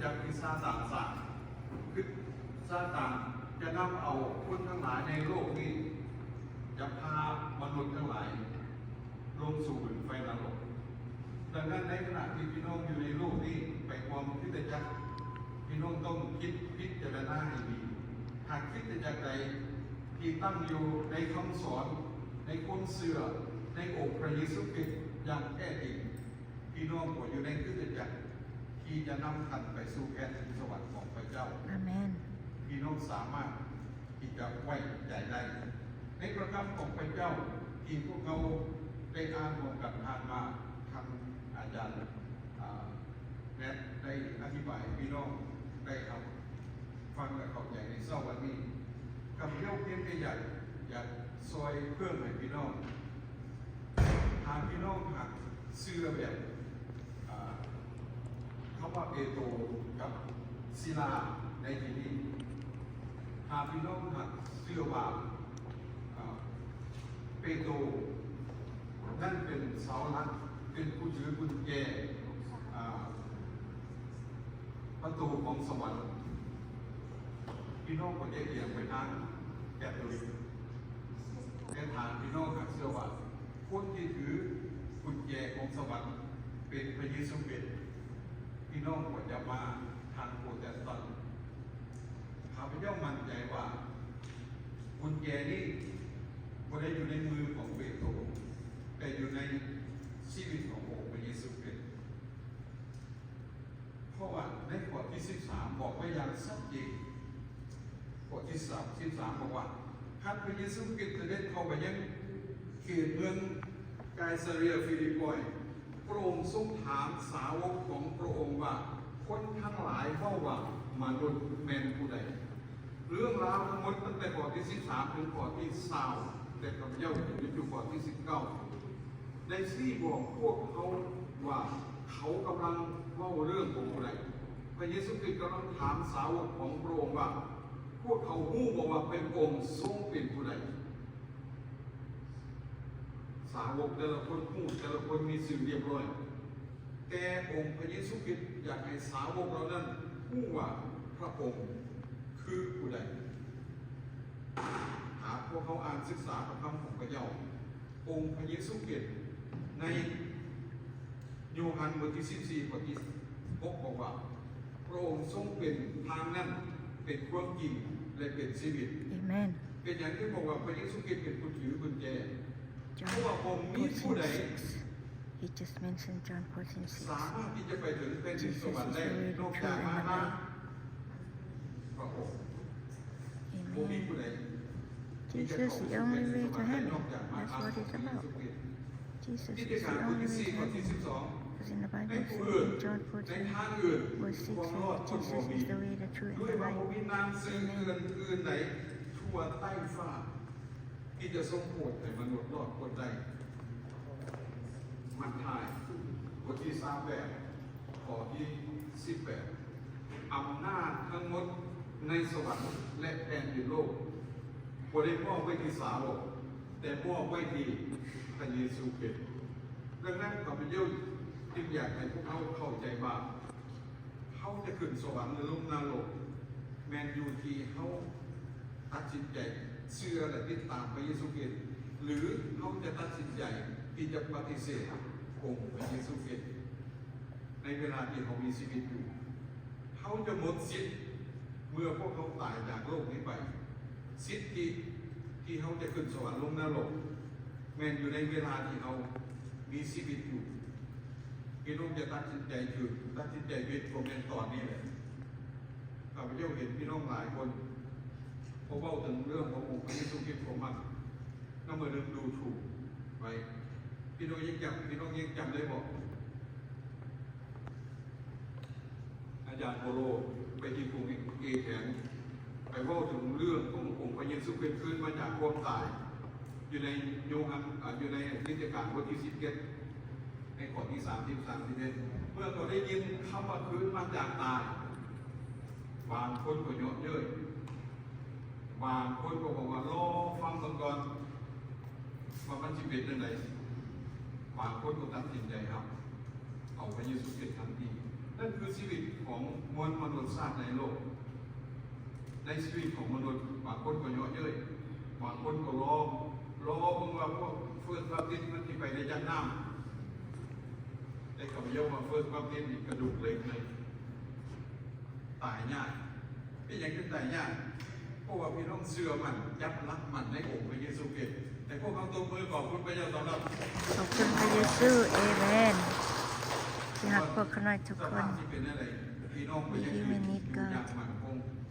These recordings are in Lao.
ຈາກທີ່ຊາຕານສ້າງ, ຄືຊາຕານຈະນຳເອົາຄົນທັງຫຼາຍໃນໂລກນີ້, ຈະພາມະນຸດທັງຫຼາຍລົງສູ່ໄຟນະລົກ. ດັ່ງນັ້ນ, ໃນຂະນະທີ່ພີ່ນ້ອງຢູ່ໃນໂລກນີ້ໄປຮ່ວມຄຣິສຕະຈັກ, ພີ່ນ້ອງຕ້ອງຄິດພິຈາລະນາໃຫ້ດີ. ຫາກຄຣິສຕະຈັກໃດທີ່ຕັ້ງຢູ່ໃນຄຳສອນ, ໃນຄວາມເຊື່ອໃນອົງພະເຢຊູຄຣິດຢ່າງແທ້ຈິງ, ພີ່ນ້ອງກໍຢູ່ໃນຄຣິສຕະຈັກທີ່ຈະນຳທ່ານໄປສູ່ແຜ່ນດິນສະຫວັນຂອງພະເຈົ້າ. ອາເມນ. ພີ່ນ້ອງສາມາດທີ່ຈະໄວ້ໃຈໄດ້ໃນພະຄຳຂອງພະເຈົ້າທີ່ພວກເຮົາໄດ້ອ່ານຮ່ວມກັນຜ່ານມາ, ທັງອາຈານ ອາ ແນດໄດ້ອະທິບາຍໃຫ້ພີ່ນ້ອງໄດ້ຮັບຟັງ ແລະ ເຂົ້າໃຈໃນເຊົ້າວັນນີ້. ຂ້າພະເຈົ້າພຽງແຕ່ຢາກ, ຢາກຊ່ອຍເພີ່ມໃຫ້ພີ່ນ້ອງ. ຫາກພີ່ນ້ອງຫາກເຊື່ອແບບ, ອາ, ຄຳວ່າເປໂຕກັບຊີລາໃນທີ່ນີ້, ຫາກພີ່ນ້ອງຫາກເຊື່ອວ່າ, ອາ, ເປໂຕນັ້ນເປັນເສົາຫຼັກ, ເປັນຜູ້ຖືກຸນແຈ, ອາ, ປະຕູຂອງສະຫວັນ, ພີ່ນ້ອງກໍຈະອຽງໄປທາງແຄໂທລິກ. ແຕ່ຖ້າພີ່ນ້ອງຫາກເຊື່ອວ່າຄົນທີ່ຖືກຸນແຈຂອງສະຫວັນເປັນພະເຢຊູຄຣິດ, ພີ່ນ້ອງກໍຈະມາທາງໂປຣແຕສຕັນ. ຂ້າພະເຈົ້າໝັ້ນໃຈວ່າກຸນແຈນີ້ບໍ່ໄດ້ຢູ່ໃນມືຂອງເປໂຕ, ແຕ່ຢູ່ໃນຊີວິດຂອງພະອົງພະເຢຊູຄຣິດ. ເພາະວ່າໃນຂໍ້ທີສິບສາມບອກໄວ້ຢ່າງຊັດເຈນ. ຂໍ້ທີສິບສາມບອກວ່າ ຄັນພະເຢຊູຄຣິດສະເດັດເຂົ້າໄປຍັງເຂດເມືອງໄກສາເຣຍຟີລິບປອຍ, ພະອົງຊົງຖາມສາວົກຂອງພະອົງວ່າ, ຄົນທັງຫຼາຍເວົ້າວ່າມະນຸດແມ່ນຜູ້ໃດ? ເລື່ອງລາວທັງໝົດຕັ້ງແຕ່ຂໍ້ທີສິບສາມເຖິງຂໍ້ທີຊາວ, ແຕ່ຂ້າພະເຈົ້າຈະຢຸດຢູ່ຂໍ້ທີສິບເກົ້າ ໄດ້ຊີ້ບອກພວກເຂົາວ່າເຂົາກຳລັງເວົ້າເລື່ອງຂອງຜູ້ໃດ. ພະເຢຊູຄຣິດກຳລັງຖາມສາວົກຂອງພະອົງວ່າ, ພວກເຂົາຮູ້ບໍ່ວ່າພະອົງຊົງເປັນຜູ້ໃດ? ສາວົກແຕ່ລະຄົນຮູ້, ແຕ່ລະຄົນມີຊື່ຮຽບຮ້ອຍ. ແຕ່ອົງພະເຢຊູຄຣິດຢາກໃຫ້ສາວົກເຫຼົ່ານັ້ນຮູ້ວ່າພະອົງຄືຜູ້ໃດ. ຫາກພວກເຮົາອ່ານສຶກສາພະຄຳຂອງພະເຈົ້າ, ອົງພະເຢຊູຄຣິດໃນໂຍຮັນບົດທີສິບສີ່ ຂໍ້ທີຫົກ ບອກວ່າ, ພະອົງຊົງເປັນທາງນັ້ນ, ເປັນຄວາມຈິງ ແລະ ເປັນຊີວິດ. ອາເມນ. ເປັນຫຍັງຈຶ່ງບອກວ່າພະເຢຊູຄຣິດເປັນຜູ້ຖືກຸນແຈ? ເພາະວ່າບໍ່ມີຜູ້ໃດ He just mentioned John fourteen six. ສາມາດທີ່ຈະໄປເຖິງແຜ່ນດິນສະຫວັນໄດ້ Jesus is the way, the truth, and the life. ນອກຈາກມາທາງພະອົງ. ບໍ່ມີຜູ້ໃດ Amen. Jesus is the only way to heaven. That's what it's about. Jesus is the only way to heaven. 'Cause in the Bible says in John fourteen, verse six, that Jesus is the way, the truth, and the life. ບໍ່ມີນາມຊື່ອື່ນໃດທົ່ວໃຕ້ຟ້າ ທີ່ຈະຊົງໂປດໃຫ້ມະນຸດລອດພົ້ນໄດ້. ມັດທາຍ ບົດທີຊາວແປດ ຂໍ້ທີສິບແປດ ອຳນາດທັງໝົດໃນສະຫວັນ ແລະ ແຜ່ນດິນໂລກ ບໍ່ໄດ້ມອບໄວ້ທີ່ສາວົກ, ແຕ່ມອບໄວ້ທີ່ພະເຢຊູຄຣິດ. ດັ່ງນັ້ນ ຂ້າພະເຈົ້າຈຶ່ງຢາກໃຫ້ພວກເຮົາເຂົ້າໃຈວ່າ ເຮົາຈະຂຶ້ນສະຫວັນ ຫຼື ລົງນະລົກ ແມ່ນຢູ່ທີ່ເຮົາຕັດສິນໃຈເຊື່ອ ແລະ ຕິດຕາມພະເຢຊູຄຣິດ ຫຼື ເຮົາຈະຕັດສິນໃຈທີ່ຈະປະຕິເສດອົງພະເຢຊູຄຣິດ. ໃນເວລາທີ່ເຮົາມີຊີວິດຢູ່, ເຮົາຈະໝົດສິດເມື່ອພວກເຮົາຕາຍຈາກໂລກນີ້ໄປ. ສິດທີ່ ທີ່ເຮົາຈະຂຶ້ນສະຫວັນ ລົງນະລົກ ແມ່ນຢູ່ໃນເວລາທີ່ເຮົາມີຊີວິດຢູ່. ພີ່ນ້ອງຈະຕັດສິນໃຈຖືກ ຕັດສິນໃຈຜິດ ກໍແມ່ນຕອນນີ້ແຫຼະ. ຂ້າພະເຈົ້າເຫັນພີ່ນ້ອງຫຼາຍຄົນ ພໍເວົ້າເຖິງເລື່ອງຂອງອົງພະເຢຊູຄຣິດ ກໍມັກນຳມາດຶງດູດໄວ້. ພີ່ນ້ອງຍັງຈຳ ພີ່ນ້ອງຍັງຈຳໄດ້ບໍ່? ອາຈານໂປໂລໄປທີ່ກຸງເອແທນ ໄປເວົ້າເຖິງເລື່ອງຂອງອົງພະເຢຊູຄຣິດຄືນມາຈາກຄວາມຕາຍ ຢູ່ໃນໂຍຮັນ ອາ ຢູ່ໃນກິດຈະການບົດທີສິບເຈັດ ໃນຂໍ້ທີສາມສິບ ສາມສິບເອັດ ເມື່ອເຂົາໄດ້ຍິນຄຳວ່າຄືນມາຈາກຕາຍ, ບາງຄົນກໍເຍາະເຍີ້ຍ, ບາງຄົນກໍບອກວ່າ ລໍຟັງເບິ່ງກ່ອນ ວ່າມັນຊິເປັນຈັ່ງໃດ. ບາງຄົນກໍຕັດສິນໃຈຮັບເອົາພະເຢຊູຄຣິດທັນທີ. ນັ້ນຄືຊີວິດ ຂອງມວນມະນຸດຊາດໃນໂລກ, ໃນຊີວິດຂອງມະນຸດ, ບາງຄົນກໍເຍາະເຍີ້ຍ, ບາງຄົນກໍລໍ, ລໍເບິ່ງວ່າພວກ First Baptist ມັນຊິໄປໄດ້ຈັກນ້ຳ. ແຕ່ຂ້າພະເຈົ້າວ່າ First Baptist ນີ້ກະດູກເຫຼັກເລີຍ, ຕາຍຍາກ. ເປັນຫຍັງຈຶ່ງຕາຍຍາກ? ເພາະວ່າພີ່ນ້ອງເຊື່ອໝັ້ນ, ຈັບຫຼັກໝັ້ນໃນອົງພະເຢຊູຄຣິດ. ໃຫ້ພວກເຮົາຕົບມືຂອບຄຸນພະເຈົ້າສຳລັບ ຂອບຄຸນພະເຢຊູ. ເອເມນ. ທີ່ຮັກພວກຂ້ານ້ອຍທຸກຄົນ, ມີ human need God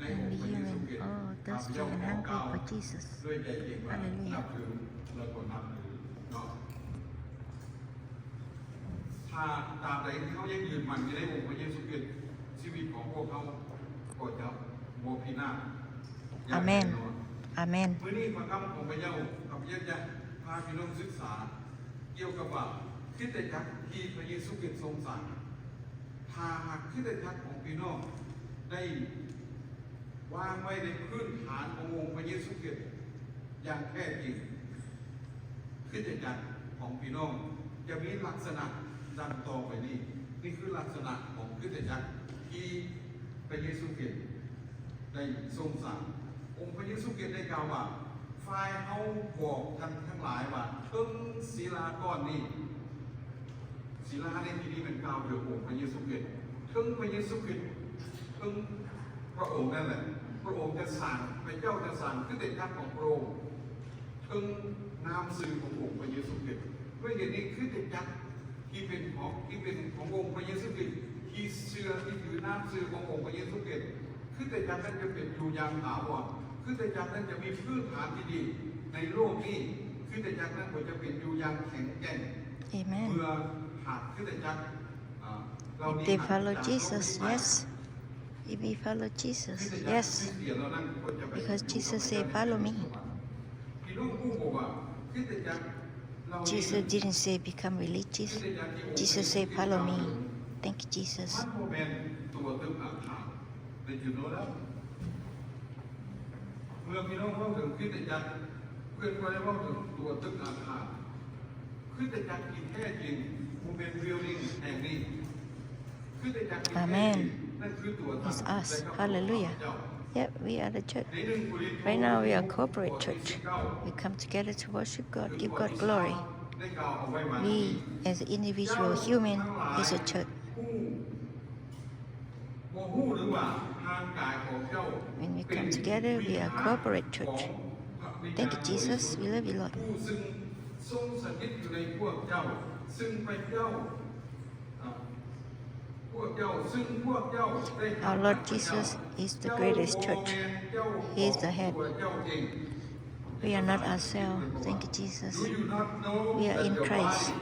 and be human. Oh, thirsty and hungry for Jesus. ຮາເລລູຢາ. ຖ້າຕາບໃດທີ່ເຮົາຍັງຢືນໝັ້ນຢູ່ໃນອົງພະເຢຊູຄຣິດ, ຊີວິດຂອງພວກເຮົາກໍຈະບໍ່ພິນາດ. ອາເມນ. ອາເມນ. ມື້ນີ້ພະຄຳຂອງພະເຈົ້າ, ຂ້າພະເຈົ້າຈະພາພີ່ນ້ອງສຶກສາກ່ຽວກັບວ່າຄຣິສຕະຈັກທີ່ພະເຢຊູຄຣິດຊົງສ້າງ. ຖ້າຫາກຄຣິສຕະຈັກຂອງພີ່ນ້ອງໄດ້ ວາງໄວ້ໃນພື້ນຖານຂອງອົງພະເຢຊູຄຣິດຢ່າງແທ້ຈິງ, ຄຣິສຕະຈັກຂອງພີ່ນ້ອງຈະມີລັກສະນະດັ່ງຕໍ່ໄປນີ້. ນີ້ຄືລັກສະນະຂອງຄຣິສຕະຈັກທີ່ພະເຢຊູຄຣິດໄດ້ຊົງສ້າງ. ອົງພະເຢຊູຄຣິດໄດ້ກ່າວວ່າ, ຝ່າຍເຮົາບອກທ່ານທັງຫຼາຍວ່າ, ເທິງສີລາກ້ອນນີ້, ສີລາໃນທີ່ນີ້ແມ່ນກ່າວເຖິງອົງພະເຢຊູຄຣິດ, ເຖິງພະເຢຊູຄຣິດ, ເຖິງພະອົງນັ້ນແຫຼະ, ພະອົງຈະສ້າງ, ພະເຈົ້າຈະສ້າງຄຣິສຕະຈັກຂອງພະອົງ ເຖິງນາມຊື່ຂອງອົງພະເຢຊູຄຣິດ. ດ້ວຍເຫດນີ້ ຄຣິສຕະຈັກທີ່ເປັນຂອງ, ທີ່ເປັນຂອງອົງພະເຢຊູຄຣິດ, ທີ່ເຊື່ອ, ທີ່ຖືນາມຊື່ຂອງອົງພະເຢຊູຄຣິດ, ຄຣິສຕະຈັກນັ້ນຈະເປັນຢູ່ຢ່າງຖາວອນ. ຄຣິສຕະຈັກນັ້ນຈະມີພື້ນຖານທີ່ດີໃນໂລກນີ້. ຄຣິສຕະຈັກນັ້ນກໍຈະເປັນຢູ່ຢ່າງແຂງແກ່ງ. ເອເມນ. ເມື່ອຫາກຄຣິສຕະຈັກ, ອາ, ເຫຼົ່ານີ້ If they follow Jesus, yes. If we follow Jesus, yes. Because Jesus say, "Follow me." ພີ່ນ້ອງຮູ້ບໍ່ວ່າຄຣິສຕະຈັກເຫຼົ່ານີ້ Jesus didn't say become religious. Jesus say, "Follow me." Thank you, Jesus. ມັນບໍ່ແມ່ນຕົວຕຶກອາຄານ. Did you know that? ເມື່ອພີ່ນ້ອງເວົ້າເຖິງຄຣິສຕະຈັກ, ເພິ່ນບໍ່ໄດ້ເວົ້າເຖິງຕົວຕຶກອາຄານ. ຄຣິສຕະຈັກທີ່ແທ້ຈິງ who been building ແຫ່ງນີ້ ຄຣິສຕະຈັກທີ່ແທ້ຈິງນັ້ນຄືຕົວທ່ານ Amen. It's us. Hallelujah. Yep, we are the church. Right now we are a corporate church. We come together to worship God, give God glory. We, as an individual human, is a church. When we come together, we are a corporate church. Thank you, Jesus. We love you, Lord. Our Lord Jesus is the greatest church. He is the head. We are not ourselves. Thank you, Jesus. We are in Christ.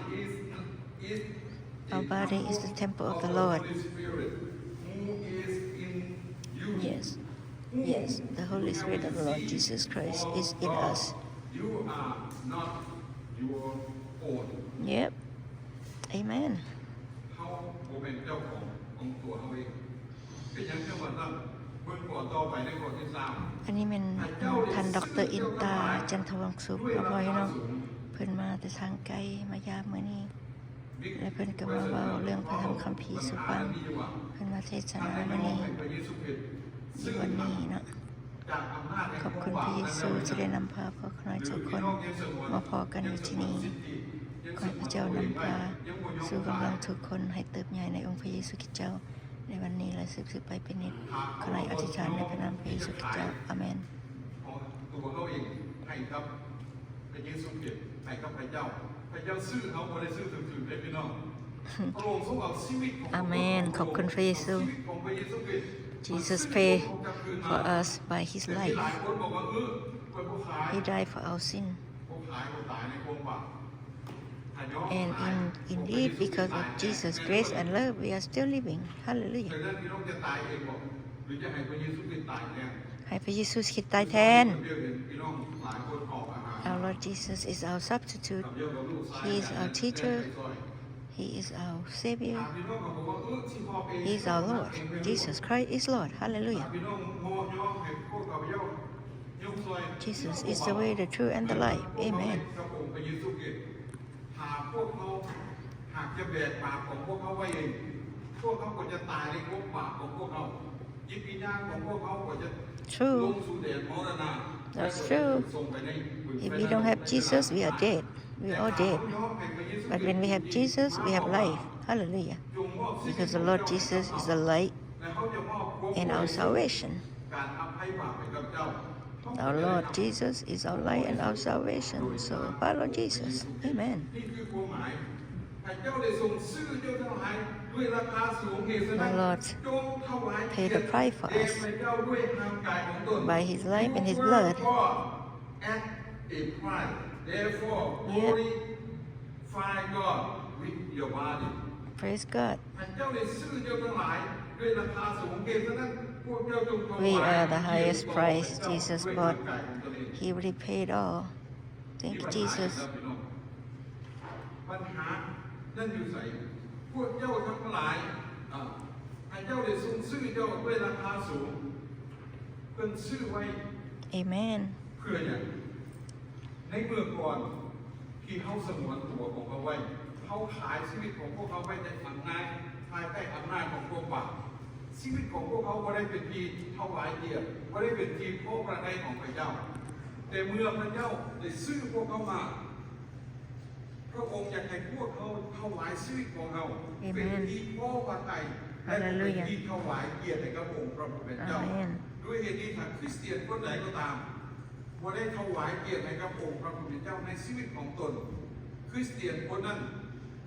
Our body is the temple of the Lord. Yes. Yes. The Holy Spirit of the Lord Jesus Christ is in us. Yep. Amen. ອັນນີ້ແມ່ນທ່ານ ດຣ. ອິນຕາ ຈັນທະວັງສຸກ ເນາະ ພໍ່ແມ່ພີ່ນ້ອງ, ເພິ່ນມາແຕ່ທາງໄກມາຢາມມື້ນີ້ ແລະ ເພິ່ນກໍມາເວົ້າເລື່ອງພະທຳຄຳພີສູ່ຟັງ. ເພິ່ນມາເທດສະໜາມື້ນີ້ ຢູ່ວັນນີ້ເນາະ. ຂອບຄຸນພະເຢຊູທີ່ໄດ້ນຳພາພວກຂ້ານ້ອຍທຸກຄົນມາພໍ້ກັນຢູ່ທີ່ນີ້. ຂໍໃຫ້ພະເຈົ້ານຳພາຊູກຳລັງທຸກຄົນໃຫ້ເຕີບໃຫຍ່ໃນອົງພະເຢຊູຄຣິດເຈົ້າໃນວັນນີ້ ແລະ ສືບໆໄປເປັນນິດ. ຂໍໃຫ້ອະທິຖານໃນພະນາມພະເຢຊູຄຣິດເຈົ້າ. ອາເມນ. ຂອງຕົວເຮົາເອງໃຫ້ກັບພະເຢຊູຄຣິດ, ໃຫ້ກັບພະເຈົ້າ. ພະເຈົ້າຊື້ເຮົາ, ບໍ່ໄດ້ຊື້ຖືກໆເດ້ພີ່ນ້ອງ. ພະອົງຊົງເອົາຊີວິດຂອງ ອາເມນ. ຂອບຄຸນພະເຢຊູ. ຊີວິດຂອງພະເຢຊູຄຣິດ Jesus pay for us by his life. He died for our sin. And in, indeed, because of Jesus' grace and love, we are still living. Hallelujah. ໃຫ້ພະເຢຊູຄຣິດຕາຍແທນ. Our Lord Jesus is our substitute. He is our teacher. He is our Savior. He is our Lord. Jesus Christ is Lord. Hallelujah. Jesus is the way, the truth, and the life. Amen. ຖ້າພວກເຮົາຫາກຈະແບກບາບຂອງພວກເຮົາໄວ້ເອງ, ພວກເຮົາກໍ จะตายในความบาปของพวกเรา จิตวิญญาณของพวกเขาก็จะ True. ลงสู่แดนมรณะ That's true. และก็จะถูกส่งไปในบึง If we don't have Jesus, we are dead. We are dead. But when we have Jesus, we have life. Hallelujah. Because the Lord Jesus is the light and our salvation. Our Lord Jesus is our light and our salvation. So follow Jesus. Amen. พระเจ้าได้ทรงซื้อเจ้าทั้งหลาย Our Lord ด้วยราคาสูง เหตุฉะนั้น paid the price for us จงถวายเกียรติแด่พระเจ้าด้วยทางกายของตน by his life and his blood. ผู้ว่าก็ at a price. Therefore, yeah. Glorify God with your body. Praise God. พระเจ้าได้ซื้อเจ้าทั้งหลายด้วยราคาสูง เหตุฉะนั้น พวกเจ้าจงถวาย We are the highest price Jesus bought. He already paid all. Thank you, Jesus. ปัญหานั้นอยู่ไส พวกเจ้าทั้งหลาย อ่า พระเจ้าได้ทรงซื้อเจ้าด้วยราคาสูง เพิ่นซื้อไว้ Amen. เพื่อหยัง ในเมื่อก่อนที่เฮาสงวนตัวของเฮาไว้ เฮาขายชีวิตของพวกเฮาไว้ในอำนาจ ภายใต้อำนาจของพวกบาป ชีวิตของพวกเฮาบ่ได้เป็นที่ถวายเกียรติ บ่ได้เป็นที่พอพระทัยของพระเจ้า แต่เมื่อพระเจ้าได้ซื้อพวกเฮามา พระองค์อยากให้พวกเฮาถวายชีวิตของเฮา Amen. เป็นที่พอพระทัย Hallelujah. และเป็นที่ถวายเกียรติให้กับองค์พระผู้เป็นเจ้า Amen. ด้วยเหตุนี้ ถ้าคริสเตียนคนใดก็ตาม บ่ได้ถวายเกียรติให้กับองค์พระผู้เป็นเจ้าในชีวิตของตน คริสเตียนคนนั้น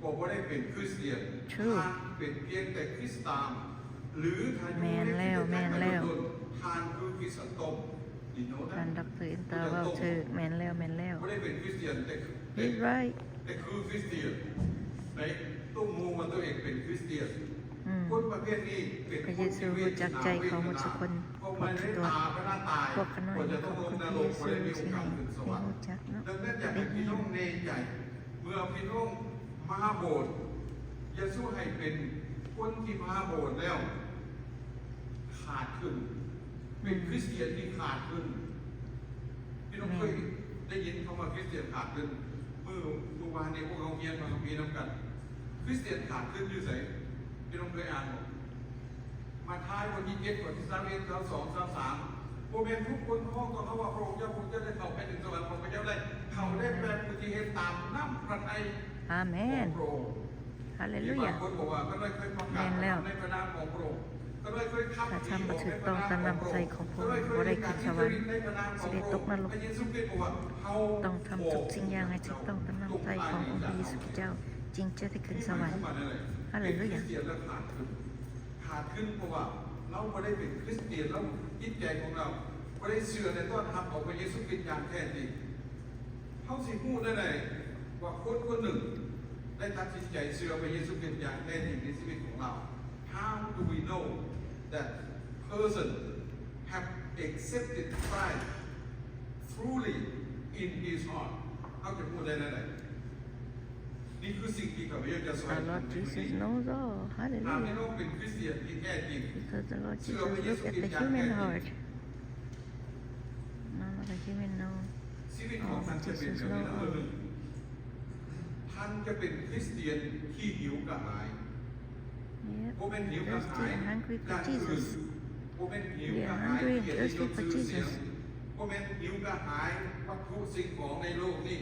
ก็บ่ได้เป็นคริสเตียน True. ท่านเป็นเพียงแต่คริสตาม หรือถ้าอยู่ในคริสตจักร แม่นแล้ว แม่นแล้ว ท่านคือคริสตต้ม You know that? ທ່ານ ດອກເຕີ ອິນຕາ ເວົ້າຖືກ ແມ່ນແລ້ວ ແມ່ນແລ້ວ He's right. ແຕ່ຄືຄຣິສຕຽນ ໃນຕົວໝູ່ວ່າຕົວເອງເປັນຄຣິສຕຽນ ອືມ ຄົນປະເພດນີ້ເປັນ ພະເຢຊູຮູ້ຈັກໃຈຂອງໝົດທຸກຄົນ ໝົດທຸກຕົວ ພວກຂ້ານ້ອຍຂອບຄຸນພະເຢຊູທີ່ໃຫ້ໄດ້ຮູ້ຈັກເນາະ ດັ່ງນັ້ນຢາກໃຫ້ພີ່ນ້ອງແນ່ໃຈ ເມື່ອພີ່ນ້ອງມາໂບດ ເຢຊູໃຫ້ເປັນຄົນທີ່ມາໂບດແລ້ວຂາດທຶນ ເປັນຄຣິສຕຽນທີ່ຂາດທຶນ. ພີ່ນ້ອງເຄີຍໄດ້ຍິນຄຳວ່າຄຣິສຕຽນຂາດທຶນ? ມື້ ມື້ວານນີ້ພວກເຮົາຮຽນພະຄຳພີນຳກັນ. ຄຣິສຕຽນຂາດທຶນຢູ່ໃສ? ພີ່ນ້ອງເຄີຍອ່ານບໍ່? ມາທາຍ ບົດທີເຈັດ ຂໍ້ທີຊາວເອັດ ຊາວສອງ ຊາວສາມ ບໍ່ແມ່ນທຸກຄົນຮ້ອງຕໍ່ເຮົາວ່າ ພະອົງເຈົ້າ ພະອົງເຈົ້າໄດ້ເຂົ້າໄປເຖິງສະຫວັນຂອງພະເຈົ້າໄດ້. ເຂົາໄດ້ແຕ່ຜູ້ທີ່ເຮັດຕາມນ້ຳພະໄທ ອາເມນ ຂອງພະອົງ. ຮາເລລູຢາ ມີບາງຄົນບອກວ່າ ຂ້ານ້ອຍເຄີຍປະກາດ ແມ່ນແລ້ວ ໃນພະນາມຂອງພະອົງ ຂ້ານ້ອຍເຄີຍຂັບ ຖ້າທຳບໍ່ຖືກຕ້ອງຕາມນ້ຳໃຈຂອງພະອົງ ບໍ່ໄດ້ຂຶ້ນສະຫວັນ ຊິໄດ້ຕົກນະລົກ. ພະເຢຊູຄຣິດບອກວ່າ ເຮົາ ຕ້ອງທຳທຸກສິ່ງຢ່າງໃຫ້ຖືກຕ້ອງຕາມນ້ຳໃຈຂອງອົງພະເຢຊູຄຣິດເຈົ້າ ຈຶ່ງຈະໄດ້ຂຶ້ນສະຫວັນ. ຮາເລລູຢາ. ຂາດທຶນ ເພາະວ່າເຮົາບໍ່ໄດ້ເປັນຄຣິສຕຽນ ແລ້ວຈິດໃຈຂອງເຮົາບໍ່ໄດ້ເຊື່ອ ແລະ ຕ້ອນຮັບເອົາພະເຢຊູຄຣິດຢ່າງແທ້ຈິງ. ເຮົາຊິຮູ້ໄດ້ໃດວ່າຄົນຄົນໜຶ່ງໄດ້ຕັດສິນໃຈເຊື່ອພະເຢຊູຄຣິດຢ່າງແທ້ຈິງໃນຊີວິດຂອງລາວ? How do we know that person have accepted Christ truly in his heart? ເຮົາຈະຮູ້ໄດ້ແນວໃດ? ນີ້ຄືສິ່ງທີ່ຂ້າພະເຈົ້າຈະຊ່ວຍ Our Lord Jesus knows all. ຖ້າ Hallelujah. ພີ່ນ້ອງເປັນຄຣິສຕຽນທີ່ແທ້ຈິງ Because the Lord Jesus look at the human heart. None of the human know. ຊີວິດຂອງທ່ານຈະເປັນແບບນີ້ນະ. ທ່ານຈະເປັນຄຣິສຕຽນທີ່ຫິວກະຫາຍ. Yep. ບໍ່ແມ່ນຫິວກະຫາຍ Thirsty and hungry for Jesus. ບໍ່ແມ່ນຫິວກະຫາຍ We are hungry and thirsty for Jesus. ບໍ່ແມ່ນຫິວກະຫາຍວັດຖຸສິ່ງຂອງໃນໂລກນີ້.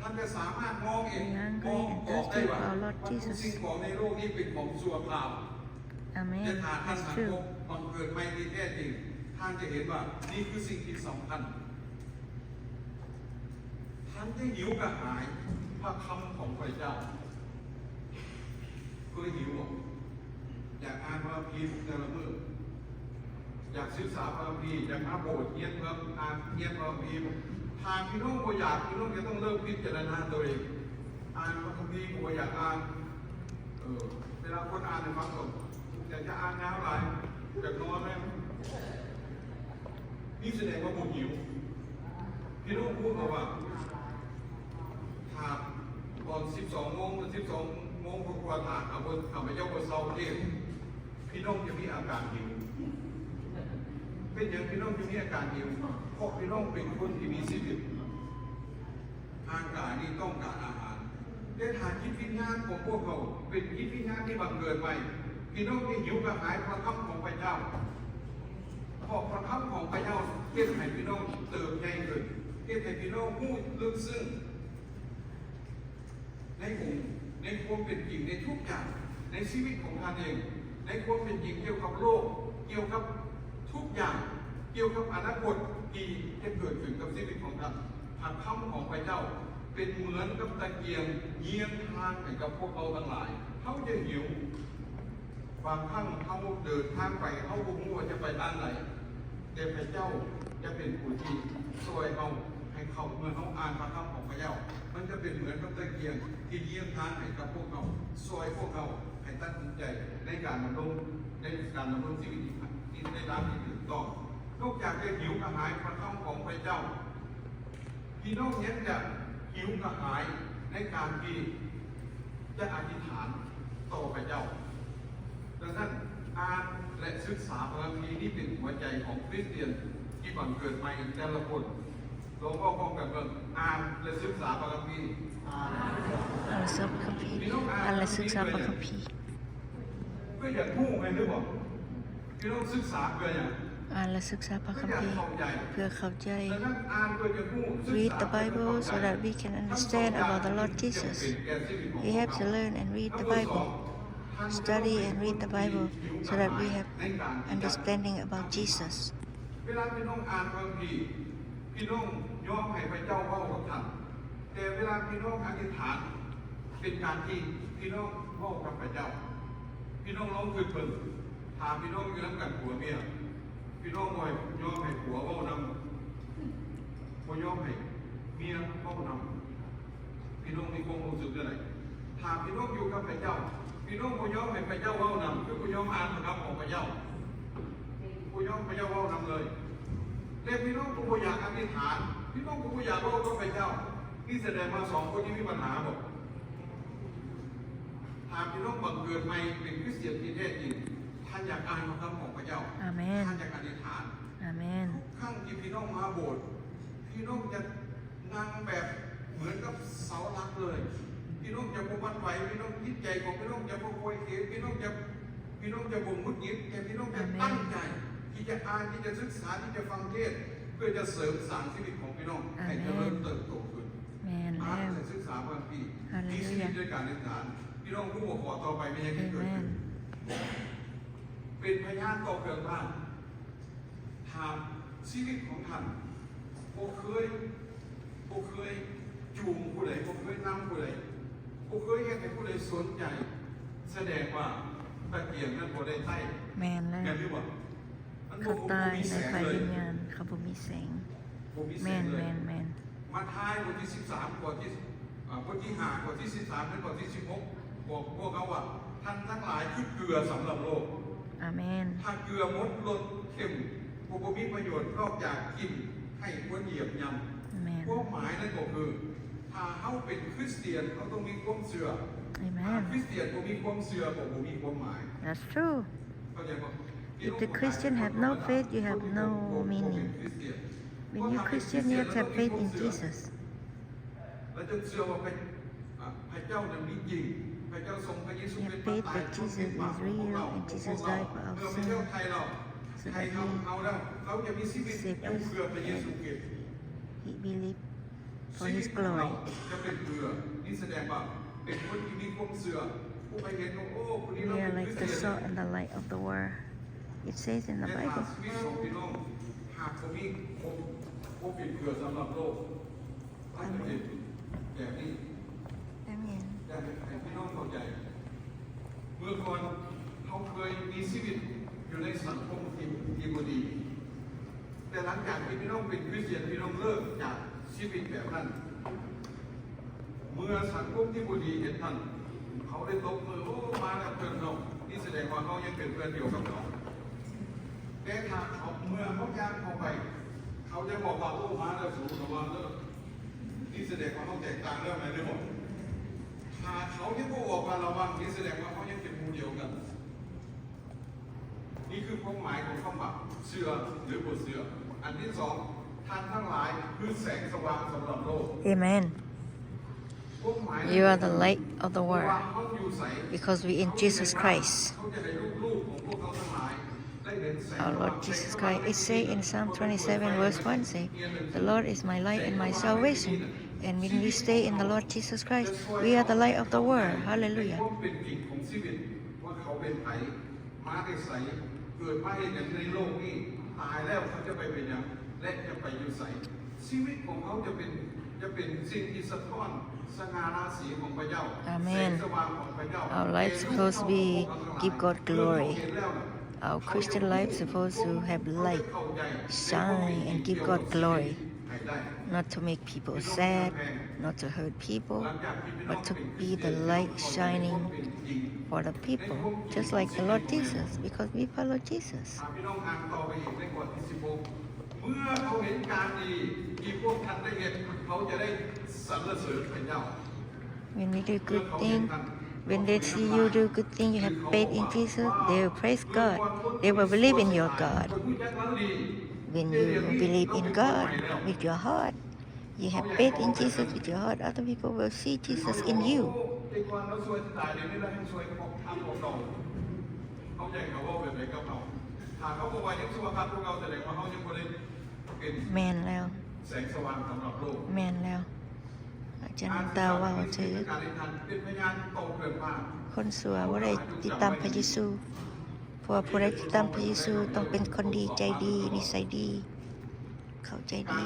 ທ່ານຈະສາມາດມອງເຫັນ We hungry and thirsty for our Lord Jesus. ມອງອອກໄດ້ວ່າວັດຖຸສິ່ງຂອງໃນໂລກນີ້ເປັນຂອງຊົ່ວຄາວ. ອາເມນ. ແຕ່ຖ້າທ່ານ That's true. ຮັກພວກບັງເກີດໃໝ່ທີ່ແທ້ຈິງ ທ່ານຈະເຫັນວ່ານີ້ຄືສິ່ງທີ່ສຳຄັນ. ທ່ານໄດ້ຫິວກະຫາຍພະຄຳຂອງພະເຈົ້າ. ເຄີຍຫິວບໍ່? ຢາກອ່ານພະຄຳພີແຕ່ລະມື້. ຢາກສຶກສາພະຄຳພີ, ຢາກມາໂບດຮຽນເພິ່ມ, ອ່ານຮຽນພະຄຳພີ. ຖ້າພີ່ນ້ອງບໍ່ຢາກ, ພີ່ນ້ອງຈະຕ້ອງເລີ່ມພິຈາລະນາຕົວເອງ. ອ່ານພະຄຳພີກໍບໍ່ຢາກອ່ານ. ເອີ, ເວລາຄົນອ່ານໃຫ້ຟັງກໍຢາກຈະອ່ານຍາວຫຼາຍ, ຢາກນອນແລ້ວ. ນີ້ສະແດງວ່າບໍ່ຫິວ. ພີ່ນ້ອງຮູ້ບໍ່ວ່າ ຖ້າຕອນສິບສອງໂມງ, ສິບສອງໂມງກວ່າໆ ຖ້າຂ້າພະເຈົ້າບໍ່ເຊົາເທດ, ພີ່ນ້ອງຈະມີອາການຫິວ. ເປັນຫຍັງພີ່ນ້ອງຈຶ່ງມີອາການຫິວ? ເພາະພີ່ນ້ອງເປັນຄົນທີ່ມີຊີວິດ. ຮ່າງກາຍນີ້ຕ້ອງການອາຫານ, ແຕ່ຖ້າຈິດວິນຍານຂອງພວກເຮົາເປັນຈິດວິນຍານທີ່ບັງເກີດໃໝ່, ພີ່ນ້ອງຈະຫິວກະຫາຍພະຄຳຂອງພະເຈົ້າ, ເພາະພະຄຳຂອງພະເຈົ້າເຮັດໃຫ້ພີ່ນ້ອງເຕີບໃຫຍ່ຂຶ້ນ, ເຮັດໃຫ້ພີ່ນ້ອງຮູ້ເລິກເຊິ່ງໃນອົງ, ໃນຄວາມເປັນຈິງ, ໃນທຸກຢ່າງໃນຊີວິດຂອງທ່ານເອງ, ໃນຄວາມເປັນຈິງກ່ຽວກັບໂລກ, ກ່ຽວກັບທຸກຢ່າງ, ກ່ຽວກັບອະນາຄົດທີ່ຈະເກີດຂຶ້ນກັບຊີວິດຂອງທ່ານ. ພະຄຳຂອງພະເຈົ້າເປັນເໝືອນກັບຕະກຽງຍ່ຽງທາງໃຫ້ກັບພວກເຮົາທັງຫຼາຍ. ເຮົາຈະຫິວ. ບາງຄັ້ງເຮົາເດີນທາງໄປ, ເຮົາບໍ່ຮູ້ວ່າຈະໄປທາງໃດ, ແຕ່ພະເຈົ້າຈະເປັນຜູ້ທີ່ຊ່ວຍເຮົາໃຫ້ເຂົ້າ. ເມື່ອເຮົາອ່ານພະຄຳຂອງພະເຈົ້າ, ມັນຈະເປັນເໝືອນກັບຕະກຽງທີ່ຍ່ຽງທາງໃຫ້ກັບພວກເຮົາ, ຊ່ວຍພວກເຮົາໃຫ້ຕັດສິນໃຈໃນການດຳລົງ, ໃນການດຳລົງຊີວິດທີ່ ທີ່ໃນທາງທີ່ຖືກຕ້ອງ. ນອກຈາກຈະຫິວກະຫາຍພະຄຳຂອງພະເຈົ້າ, ພີ່ນ້ອງຍັງຈະຫິວກະຫາຍໃນການທີ່ຈະອະທິຖານຕໍ່ພະເຈົ້າ. ດັ່ງນັ້ນ, ອ່ານ ແລະ ສຶກສາພະຄຳພີນີ້ເປັນຫົວໃຈຂອງຄຣິສຕຽນທີ່ບັງເກີດໃໝ່ແຕ່ລະຄົນ. ລອງເວົ້າພ້ອມກັນເບິ່ງ, ອ່ານ ແລະ ສຶກສາພະຄຳພີ. ອ່ານ ອ່ານ ສຶກສາພະຄຳພີ. ພີ່ນ້ອງອ່ານ ອ່ານ ແລະ ສຶກສາພະຄຳພີ ເພື່ອຢາກຮູ້ແມ່ນຫຼືບໍ່? ພີ່ນ້ອງສຶກສາເພື່ອຫຍັງ? ອ່ານ ແລະ ສຶກສາພະຄຳພີ ເພື່ອເຂົ້າໃຈ. ດັ່ງນັ້ນ ອ່ານເພື່ອຈະຮູ້, ສຶກສາເພື່ອຈະເຂົ້າໃຈ. Read the Bible so that we can understand about the Lord Jesus. We have to learn and read the Bible. Study and read the Bible so that we have understanding about Jesus. ເວລາພີ່ນ້ອງອ່ານພະຄຳພີ, ພີ່ນ້ອງຍອມໃຫ້ພະເຈົ້າເວົ້າກັບທ່ານ. ແຕ່ເວລາພີ່ນ້ອງອະທິຖານ, ເປັນການທີ່ພີ່ນ້ອງເວົ້າກັບພະເຈົ້າ. ພີ່ນ້ອງລອງຄິດເບິ່ງ, ຖ້າພີ່ນ້ອງຢູ່ນຳກັນຜົວເມຍ, ພີ່ນ້ອງບໍ່ຍອມໃຫ້ຜົວເວົ້ານຳ, ບໍ່ຍອມໃຫ້ເມຍເວົ້ານຳ, ພີ່ນ້ອງມີຄວາມຮູ້ສຶກແນວໃດ? ຖ້າພີ່ນ້ອງຢູ່ກັບພະເຈົ້າ, ພີ່ນ້ອງບໍ່ຍອມໃຫ້ພະເຈົ້າເວົ້ານຳ, ຄືບໍ່ຍອມອ່ານພະຄຳຂອງພະເຈົ້າ, ບໍ່ຍອມໃຫ້ພະເຈົ້າເວົ້ານຳເລີຍ, ແລະ ພີ່ນ້ອງກໍບໍ່ຢາກອະທິຖານ, ພີ່ນ້ອງກໍບໍ່ຢາກເວົ້າກັບພະເຈົ້າ, ນີ້ສະແດງວ່າສອງຄົນນີ້ມີບັນຫາບໍ່? ຖ້າພີ່ນ້ອງບັງເກີດໃໝ່ເປັນຄຣິສຕຽນທີ່ແທ້ຈິງ, ທ່ານຢາກອ່ານພະຄຳຂອງພະເຈົ້າ. ອາເມນ. ທ່ານຢາກອະທິຖານ. ອາເມນ. ທຸກຄັ້ງທີ່ພີ່ນ້ອງມາໂບດ, ພີ່ນ້ອງຈະ ນັ່ງແບບເໝືອນກັບເສົາຫຼັກເລີຍ. ພີ່ນ້ອງຈະບໍ່ຫວັ່ນໄຫວ, ພີ່ນ້ອງຈິດໃຈຂອງພີ່ນ້ອງຈະບໍ່ຄ່ອຍເຂວ, ພີ່ນ້ອງຈະ, ພີ່ນ້ອງຈະບໍ່ຫງຸດຫງິດ, ແຕ່ພີ່ນ້ອງຈະ ອາເມນ ຕັ້ງໃຈທີ່ຈະອ່ານ, ທີ່ຈະສຶກສາ, ທີ່ຈະຟັງເທດ, ເພື່ອຈະເສີມສ້າງຊີວິດຂອງພີ່ນ້ອງ ອາເມນ ໃຫ້ຈະເລີນເຕີບໂຕຂຶ້ນ. ແມ່ນແລ້ວ. ອ່ານແລະສຶກສາພະຄຳພີ ຮາເລລູຢາ ມີຊີວິດດ້ວຍການອະທິຖານ. ພີ່ນ້ອງຮູ້ບໍ່? ຂໍ້ຕໍ່ໄປແມ່ນຫຍັງທີ່ເກີດຂຶ້ນ? ອາເມນ. ເປັນພະຍານຕໍ່ເຄື່ອງບ້ານ. ຖ້າຊີວິດຂອງທ່ານບໍ່ເຄີຍ, ບໍ່ເຄີຍຈູງຜູ້ໃດ, ບໍ່ເຄີຍນຳຜູ້ໃດ, ບໍ່ເຄີຍເຮັດໃຫ້ຜູ້ໃດສົນໃຈ, ສະແດງວ່າຕະກຽງນັ້ນບໍ່ໄດ້ໃຊ້. ແມ່ນແລ້ວ. ແມ່ນຫຼືບໍ່? ມັນບໍ່, ເຂົາຕາຍໃນຝ່າຍວິນຍານ, ບໍ່ມີແສງເລີຍ. ບໍ່ມີແສງເລີຍ. ແມ່ນ, ແມ່ນ, ແມ່ນ. ມາທາຍ ບົດທີສິບສາມ ຂໍ້ທີ, ອ່າ, ບົດທີຫ້າ ຂໍ້ທີສິບສາມ ເຖິງຂໍ້ທີສິບຫົກ ບອກພວກເຮົາວ່າ, ທ່ານທັງຫຼາຍຄືເກືອສຳລັບໂລກ. ອາເມນ. ຖ້າເກືອໝົດລົດເຄັມ ກໍບໍ່ມີປະໂຫຍດ ນອກຈາກກິນໃຫ້ຄົນຢຽບຫຍ້ຳ. ອາເມນ. ຄວາມໝາຍນັ້ນກໍຄື ຖ້າເຮົາເປັນຄຣິສຕຽນ ເຮົາຕ້ອງມີຄວາມເຊື່ອ. ອາເມນ. ຖ້າຄຣິສຕຽນບໍ່ມີຄວາມເຊື່ອ ກໍບໍ່ມີຄວາມໝາຍ. That's true. ເຂົ້າໃຈບໍ່? If the Christian have no faith, you have no meaning. When you Christian, you have to have faith in Jesus. ແລະ ເຈົ້າເຊື່ອວ່າພະ, ອາ, ພະເຈົ້ານັ້ນມີຈິງ, ພະເຈົ້າສົ່ງພະເຢຊູຄຣິດມາຕາຍເພື່ອເປັນບາບຂອງພວກເຮົາ, ເພື່ອພະເຈົ້າໄຖ່ເຮົາ, ໄຖ່ເຮົາແລ້ວ ເຮົາຈະມີຊີວິດຢູ່ເພື່ອພະເຢຊູຄຣິດ. He believed for his glory. ຊີວິດຂອງເຮົາຈະເປັນເກືອ, ນີ້ສະແດງວ່າເປັນຄົນທີ່ມີຄວາມເຊື່ອ, ຜູ້ໃດເຫັນວ່າ ໂອ້ ຜູ້ນີ້ເຮົາເປັນຄຣິສຕຽນ. We are like the salt and the light of the world. It says in the Bible. ແຕ່ຖ້າຊີວິດຂອງພີ່ນ້ອງຫາກບໍ່ມີຄວາມ, ບໍ່ເປັນເກືອສຳລັບໂລກ, ອາເມນ. ແບບນີ້ ອາເມນ. ຢາກໃຫ້ພີ່ນ້ອງເຂົ້າໃຈ, ເມື່ອກ່ອນເຮົາເຄີຍມີຊີວິດຢູ່ໃນສັງຄົມທີ່, ທີ່ບໍ່ດີ, ແຕ່ຫຼັງຈາກທີ່ພີ່ນ້ອງເປັນຄຣິສຕຽນ, ພີ່ນ້ອງເລີກຈາກຊີວິດແບບນັ້ນ. ເມື່ອສັງຄົມທີ່ບໍ່ດີເຫັນທ່ານ, ເຂົາໄດ້ຕົບມື, ໂອ້ ມາແລ້ວເພື່ອນເຮົາ, ນີ້ສະແດງວ່າເຮົາຍັງເປັນເພື່ອນດຽວກັບເຂົາ. ແຕ່ຖ້າເຂົາ, ເມື່ອເຮົາຍ່າງເຂົ້າໄປ, ເຂົາຈະບອກວ່າ, ໂອ້ ມາແລ້ວ ສູ ລະວັງເດີ. ນີ້ສະແດງວ່າເຮົາແຕກຕ່າງແລ້ວແມ່ນຫຼືບໍ່? ຖ້າເຂົາຍັງບໍ່ບອກວ່າລະວັງ, ນີ້ສະແດງວ່າເຮົາຍັງເປັນໝູ່ດຽວກັນ. ນີ້ຄືຄວາມໝາຍຂອງຄຳວ່າເຊື່ອ ຫຼື ບໍ່ເຊື່ອ. ອັນທີສອງ, ທ່ານທັງຫຼາຍຄືແສງສະຫວ່າງສຳລັບໂລກ. ເອເມນ. You are the light of the world because we in Jesus Christ. Our Lord Jesus Christ, it say in Psalm twenty-seven verse one say, "The Lord is my light and my salvation." And when we stay in the Lord Jesus Christ, we are the light of the world. Hallelujah. ມາແຕ່ໃສ ເກີດມາເຮັດຫຍັງໃນໂລກນີ້ ຕາຍແລ້ວເຂົາຈະໄປເປັນຫຍັງ ແລະ ຈະໄປຢູ່ໃສ? ຊີວິດຂອງເຮົາຈະເປັນ ຈະເປັນສິ່ງທີ່ສະທ້ອນສະຫງ່າລາສີຂອງພະເຈົ້າ ອາເມນ ແສງສະຫວ່າງຂອງພະເຈົ້າ. Our life supposed to be give God glory. Our Christian life supposed to have light, shine and give God glory. Not to make people sad, not to hurt people, but to be the light shining for the people, just like the Lord Jesus, because we follow Jesus. ເມື່ອເຂົາເຫັນການດີທີ່ພວກທ່ານໄດ້ເຮັດ ເຂົາຈະໄດ້ສັນລະເສີນພະເຈົ້າ. When we do good thing, when they see you do good thing, you have faith in Jesus, they will praise God. They will believe in your God. When you believe in God with your heart, you have faith in Jesus with your heart, other people will see Jesus in you. ແມ່ນແລ້ວ ແມ່ນແລ້ວ ອາຈານນ້ຳຕາເວົ້າຖືກ. ຄົນຊົ່ວບໍ່ໄດ້ຕິດຕາມພະເຢຊູ ເພາະວ່າຜູ້ໃດຕິດຕາມພະເຢຊູຕ້ອງເປັນຄົນດີ ໃຈດີ ນິໄສດີ ເຂົ້າໃຈດີ.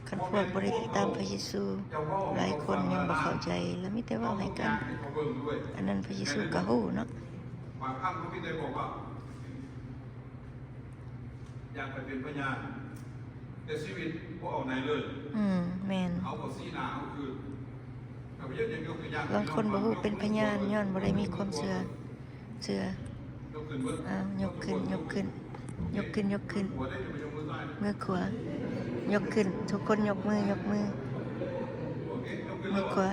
ຄັນພວກບໍ່ໄດ້ຕິດຕາມພະເຢຊູ ຫຼາຍຄົນຍັງບໍ່ເຂົ້າໃຈ ແລະ ມີແຕ່ເວົ້າໃຫ້ກັນ ອັນນັ້ນພະເຢຊູກໍຮູ້ເນາະ. ຢາກໄປເປັນພະຍານ ແຕ່ຊີວິດບໍ່ເອົາໃນເລີຍ. ອືມ ແມ່ນ. ເຂົາກໍຊີ້ໜ້າເຮົາຄືນ. ລາງຄົນບໍ່ຮູ້ເປັນພະຍານ ຍ້ອນບໍ່ໄດ້ມີຄວາມເຊື່ອ ເຊື່ອ. ເອົາ ຍົກຂຶ້ນ ຍົກຂຶ້ນ ຍົກຂຶ້ນ ຍົກຂຶ້ນ. ມືຂວາ ຍົກຂຶ້ນ. ທຸກຄົນຍົກມື ຍົກມື. ມືຂວາ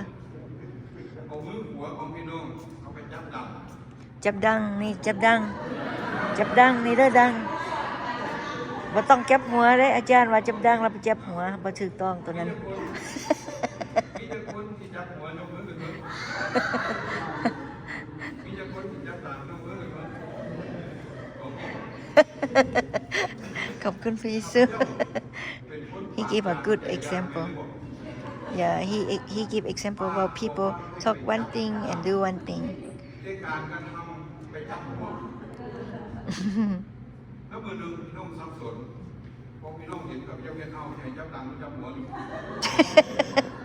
ເອົາມືຂວາຂອງພີ່ນ້ອງເອົາໄປຈັບດຳ. ຈັບດັງນີ້ ຈັບດັງ ຈັບດັງນີ້ເດີ ດັງ. ບໍ່ຕ້ອງຈັບຫົວເດ້ ອາຈານວ່າຈັບດັງແລ້ວໄປຈັບຫົວ ບໍ່ຖືກຕ້ອງໂຕນັ້ນ. ມີຈັກຄົນທີ່ຈັບຫົວຍົກມືຂຶ້ນເບິ່ງ? ມີຈັກຄົນທີ່ຈັບດາງຍົກມືຂຶ້ນເບິ່ງ? ຂອບຄຸນພະເຢຊູ. He give a good example. Yeah, he, he give example about people talk one thing and do one thing. ແຕ່ການກະທຳໄປຈັບຫົວ. ແລ້ວມື້ໜຶ່ງພີ່ນ້ອງສັບສົນ ເພາະພີ່ນ້ອງເຫັນຂ້າພະເຈົ້າເຮັດເອົາໃຫ້ຈັບຫຼັງຈັບຫົວຢູ່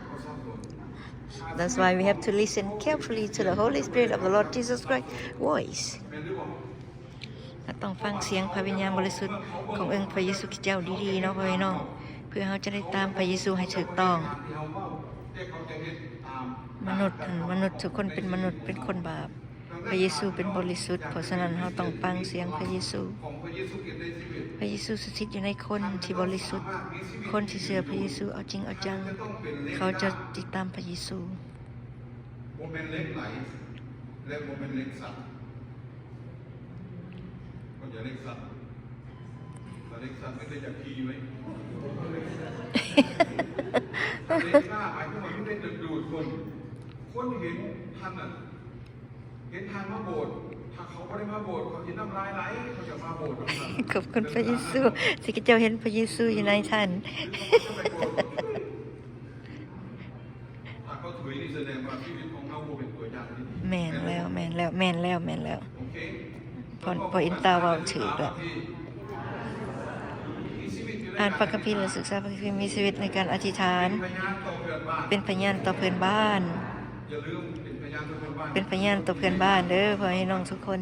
ກໍສັບສົນ. That's why we have to listen carefully to the Holy Spirit of the Lord Jesus Christ voice. ເຮົາຕ້ອງຟັງສຽງພະວິນຍານບໍລິສຸດຂອງອົງພະເຢຊູຄຣິດເຈົ້າດີໆເນາະ ພໍ່ແມ່ພີ່ນ້ອງ ເພື່ອເຮົາຈະໄດ້ຕາມພະເຢຊູໃຫ້ຖືກຕ້ອງ. ມະນຸດຫັ້ນ ມະນຸດທຸກຄົນເປັນມະນຸດ ເປັນຄົນບາບ. ພະເຢຊູເປັນບໍລິສຸດ, ເພາະສະນັ້ນເຮົາຕ້ອງຟັງສຽງພະເຢຊູ. ພະເຢຊູສະຖິດຢູ່ໃນຄົນທີ່ບໍລິສຸດ, ຄົນທີ່ເຊື່ອພະເຢຊູເອົາຈິງເອົາຈັງ, ເຂົາຈະຕິດຕາມພະເຢຊູ. ບໍ່ແມ່ນເຫຼັກໄຫຼ ແລະ ບໍ່ແມ່ນເຫຼັກສັ້ນ. ເຂົາຈະເຫຼັກສັ້ນ ເຫຼັກສັ້ນກໍຄືຢາກຂີ່ໄວ້. ເຫຼັກລ້າໝາຍຄວາມວ່າມັນໄດ້ດຶງດູດຄົນ. ຄົນເຫັນທ່ານນັ້ນ ເຫັນທ່ານມາໂບດ, ຖ້າເຂົາບໍ່ໄດ້ມາໂບດ ເຂົາຊິນ້ຳລາຍໄຫຼ, ເຂົາຈະມາໂບດນຳທ່ານ. ຂອບຄຸນພະເຢຊູ ທີ່ເຂົາເຈົ້າເຫັນພະເຢຊູຢູ່ໃນທ່ານ. ຖ້າເຂົາຖອຍນີ້ສະແດງວ່າຊີວິດຂອງເຮົາບໍ່ເປັນຕົວຢ່າງທີ່ດີ. ແມ່ນແລ້ວ ແມ່ນແລ້ວ ແມ່ນແລ້ວ ແມ່ນແລ້ວ. ໂອເຄ ພໍ່ ພໍ່ອິນຕາເວົ້າຖືກແລ້ວ. ອ່ານພະຄຳພີ ແລະ ສຶກສາພະຄຳພີ ມີຊີວິດໃນການອະທິຖານ, ເປັນພະຍານຕໍ່ເພື່ອນບ້ານ. ຢ່າລືມເປັນພະຍານຕໍ່ເພື່ອນບ້ານ ເປັນພະຍານຕໍ່ເພື່ອນບ້ານເດີ ພໍ່ແມ່ພີ່ນ້ອງທຸກຄົນ,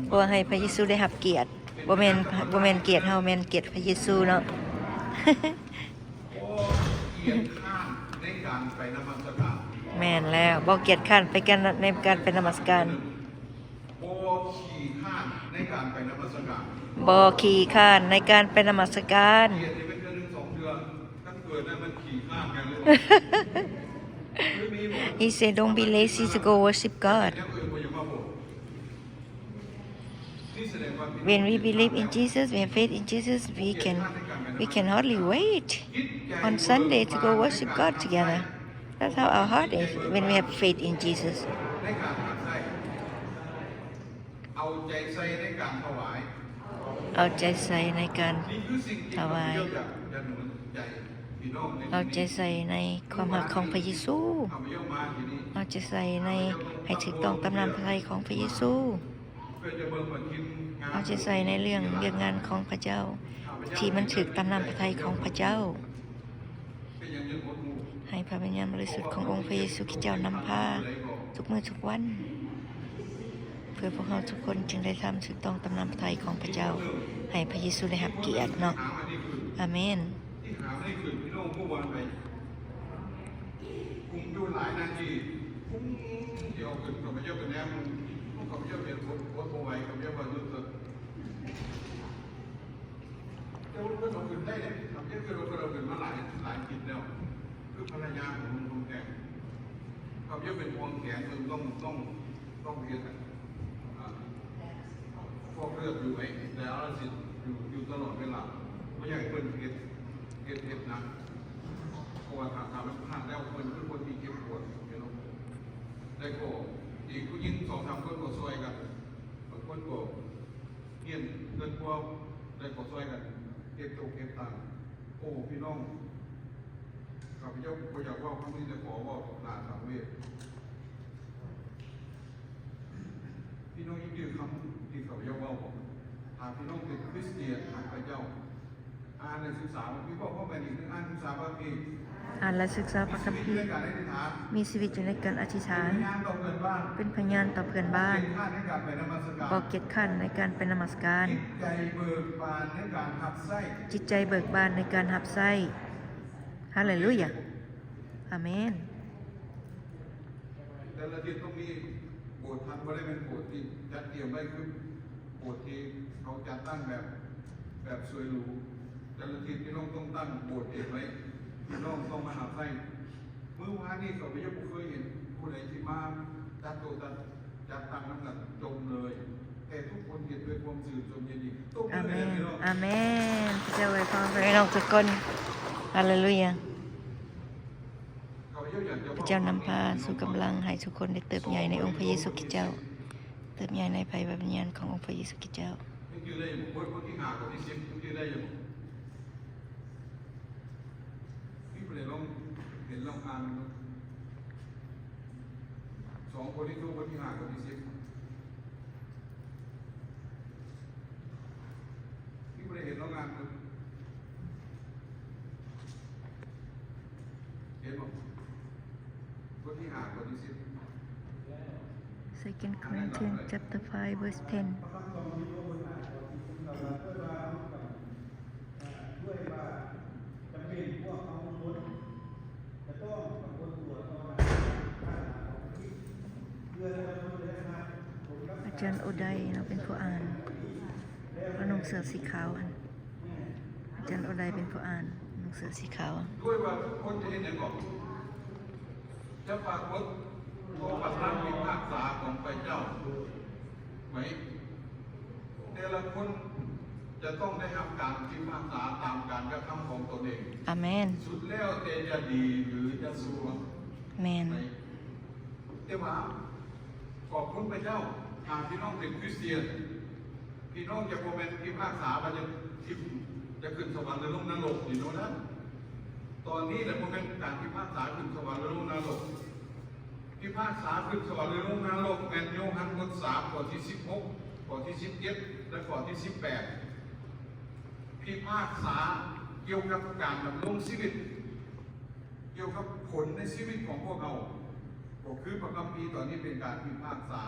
ເພື່ອໃຫ້ພະເຢຊູໄດ້ຮັບກຽດ. ບໍ່ແມ່ນ ບໍ່ແມ່ນກຽດເຮົາ, ແມ່ນກຽດພະເຢຊູເນາະ. ບໍ່ກຽດຄ້ານໃນການໄປນະມັດສະການ. ແມ່ນແລ້ວ, ບໍ່ກຽດຄ້ານໄປກັນ ໃນການໄປນະມັດສະການ. ບໍ່ຂີ້ຄ້ານໃນການໄປນະມັດສະການ. ບໍ່ຂີ້ຄ້ານໃນການໄປນະມັດສະການ. ກຽດນີ້ເປັນເທື່ອໜຶ່ງສອງເທື່ອ, ຄັນເກີດແລ້ວມັນຂີ້ຄ້ານແມ່ນຫຼືບໍ່? He said, "Don't be lazy to go worship God." ແນວອື່ນບໍ່ຢາກມາບອກ. When we believe in Jesus, we have faith in Jesus, we can, we can hardly wait on Sunday to go worship God together. That's how our heart is when we have faith in Jesus. ເອົາໃຈໃສ່ໃນການຖວາຍ ເອົາໃຈໃສ່ໃນການຖວາຍ ເອົາໃຈໃສ່ໃນຄວາມຮັກຂອງພະເຢຊູ ເອົາໃຈໃສ່ໃນ ໃຫ້ຖືກຕ້ອງຕາມນ້ຳພະໄທຂອງພະເຢຊູ ເອົາໃຈໃສ່ໃນເລື່ອງວຽກງານຂອງພະເຈົ້າ ທີ່ມັນຖືກຕາມນ້ຳພະໄທຂອງພະເຈົ້າ. ໃຫ້ພະວິນຍານບໍລິສຸດຂອງອົງພະເຢຊູຄຣິສເຈົ້ານຳພາທຸກມື້ທຸກວັນ ເພື່ອພວກເຮົາທຸກຄົນຈຶ່ງໄດ້ທຳຖືກຕ້ອງຕາມນ້ຳພະໄທຂອງພະເຈົ້າ ໃຫ້ພະເຢຊູໄດ້ຮັບກຽດເນາະ. ອາເມນ. ແຕ່ວ່າເພິ່ນເອົາຂຶ້ນໄດ້ເດ້ ເພິ່ນເອົາຂຶ້ນມາຫຼາຍ ຫຼາຍທິດແລ້ວ ຄືພັນລະຍາຂອງລຸງຄຳແພງ ເຂົາຈະເປັນຫ່ວງແຂນ ເພິ່ນຕ້ອງ ຕ້ອງ ຕ້ອງເຮັດ ອ່າ ຟອກເລືອດຢູ່ ໄອ້ ໄດອາລິຊິສຢູ່ ຢູ່ຕະຫຼອດເວລາ ບໍ່ຢາກໃຫ້ເພິ່ນເຮັດ ເຮັດ ເຮັດໜັກ ເພາະວ່າຖ້າ ຖ້າມັນພາດແລ້ວ ເພິ່ນເປັນຄົນທີ່ເຈັບປວດ ເຫັນບໍ່? ແລ້ວກໍອີກຜູ້ຍິງສອງສາມຄົນກໍຊ່ວຍກັນ ບາງຄົນກໍ ຮຽນເຮືອນຄົວ ແລ້ວກໍຊ່ວຍກັນເກັບໂຕະເກັບຕັ່ງ. ໂອ້ ພີ່ນ້ອງ ຂ້າພະເຈົ້າບໍ່ຢາກເວົ້າຄຳນີ້ ແຕ່ຂໍເວົ້າໜ້າສັງເວດ. ພີ່ນ້ອງຍັງຈື່ຄຳທີ່ຂ້າພະເຈົ້າເວົ້າບໍ່? ຖ້າພີ່ນ້ອງເປັນຄຣິສຕຽນຂອງພະເຈົ້າ ອ່ານ ແລະ ສຶກສາ ມີຂໍ້ຄວາມໝາຍນີ້ ອ່ານ ສຶກສາພະຄຳພີ ອ່ານ ແລະ ສຶກສາພະຄຳພີ ມີຊີວິດຢູ່ໃນການອະທິຖານ ມີຊີວິດຢູ່ໃນການອະທິຖານ ເປັນພະຍານຕໍ່ເພື່ອນບ້ານ ເປັນພະຍານຕໍ່ເພື່ອນບ້ານ ເປັນຄ້ານໃນການໄປນະມັດສະການ ບໍ່ກຽດຄ້ານໃນການໄປນະມັດສະການ ຈິດໃຈເບີກບານໃນການຮັບໃຊ້ ຈິດໃຈເບີກບານໃນການຮັບໃຊ້. ຮາເລລູຢາ ອາເມນ. ແຕ່ລະທິດຕ້ອງມີໂບດທັນ ບໍ່ໄດ້ແມ່ນໂບດທີ່ຈັດກຽມໄວ້ ຄືໂບດທີ່ເຂົາຈັດຕັ້ງແບບ ແບບສວຍຫຼູ. ແຕ່ລະທິດພີ່ນ້ອງຕ້ອງຕັ້ງໂບດເອງໄວ້ ພີ່ນ້ອງຕ້ອງມາຮັບໃຊ້. ມື້ວານນີ້ຂ້າພະເຈົ້າບໍ່ເຄີຍເຫັນຜູ້ໃດທີ່ມາຈັດໂຕະຈັດ ຈັດຕັ້ງນຳກັນຈົມເລີຍ ແຕ່ທຸກຄົນເຮັດດ້ວຍຄວາມຊື່ນຊົມຍິນດີ. ຕົບມືໃຫ້ແດ່ພີ່ນ້ອງ. ອາເມນ ອາເມນ. ພະເຈົ້າອວຍພອນພີ່ນ້ອງທຸກຄົນ. ຮາເລລູຢາ. ພະເຈົ້ານຳພາສູ່ກຳລັງໃຫ້ທຸກຄົນໄດ້ເຕີບໃຫຍ່ໃນອົງພະເຢຊູຄຣິສເຈົ້າ, ເຕີບໃຫຍ່ໃນໄຟພະວິນຍານຂອງອົງພະເຢຊູຄຣິສເຈົ້າ. ຍັງຈື່ໄດ້ຢູ່ບໍ່? ບົດທີຫ້າ ຂໍ້ທີສິບ ຍັງຈື່ໄດ້ຢູ່ບໍ່? ມີຜູ້ໃດລອງເຫັນລອງອ່ານ ສອງໂກລິນໂທ ບົດທີຫ້າ ຂໍ້ທີສິບ ມີຜູ້ໃດເຫັນລອງອ່ານເບິ່ງ? ເຫັນບໍ່? ບົດທີຫ້າ ຂໍ້ທີສິບ Second Corinthians chapter five verse ten. ອາຈານໂອໄດເນາະ ເປັນຜູ້ອ່ານ ເອົານຸ່ງເສື້ອສີຂາວຫັ້ນ. ອາຈານໂອໄດເປັນຜູ້ອ່ານ ໜັງສືສີຂາວ. ດ້ວຍວ່າທຸກຄົນຈະເຮັດຫຍັງກໍ ຈະປາກົດຕໍ່ບັນລັງພິພາກສາຂອງພະເຈົ້າໄວ້. ແຕ່ລະຄົນຈະຕ້ອງໄດ້ຮັບການພິພາກສາຕາມການກະທຳຂອງຕົນເອງ. ອາເມນ. ສຸດແລ້ວແຕ່ຈະດີ ຫຼື ຈະຊົ່ວ. ແມ່ນ. ແຕ່ວ່າ ຂອບຄຸນພະເຈົ້າ ຖ້າພີ່ນ້ອງເປັນຄຣິສຕຽນ ພີ່ນ້ອງຈະບໍ່ແມ່ນພິພາກສາວ່າຈະ ຈະຂຶ້ນສະຫວັນ ຫຼື ລົງນະລົກ ຢູ່ແນວນັ້ນ. ຕອນນີ້ແຫຼະ ບໍ່ແມ່ນການພິພາກສາຂຶ້ນສະຫວັນ ຫຼື ລົງນະລົກ. ພິພາກສາຂຶ້ນສະຫວັນ ຫຼື ລົງນະລົກ ແມ່ນໂຍຮັນ ບົດສາມ ຂໍ້ທີສິບຫົກ ຂໍ້ທີສິບເຈັດ ແລະ ຂໍ້ທີສິບແປດ. ພິພາກສາກ່ຽວກັບການດຳລົງຊີວິດ ກ່ຽວກັບຜົນໃນຊີວິດຂອງພວກເຮົາ ກໍຄືພະຄຳພີຕອນນີ້ເປັນການພິພາກສາ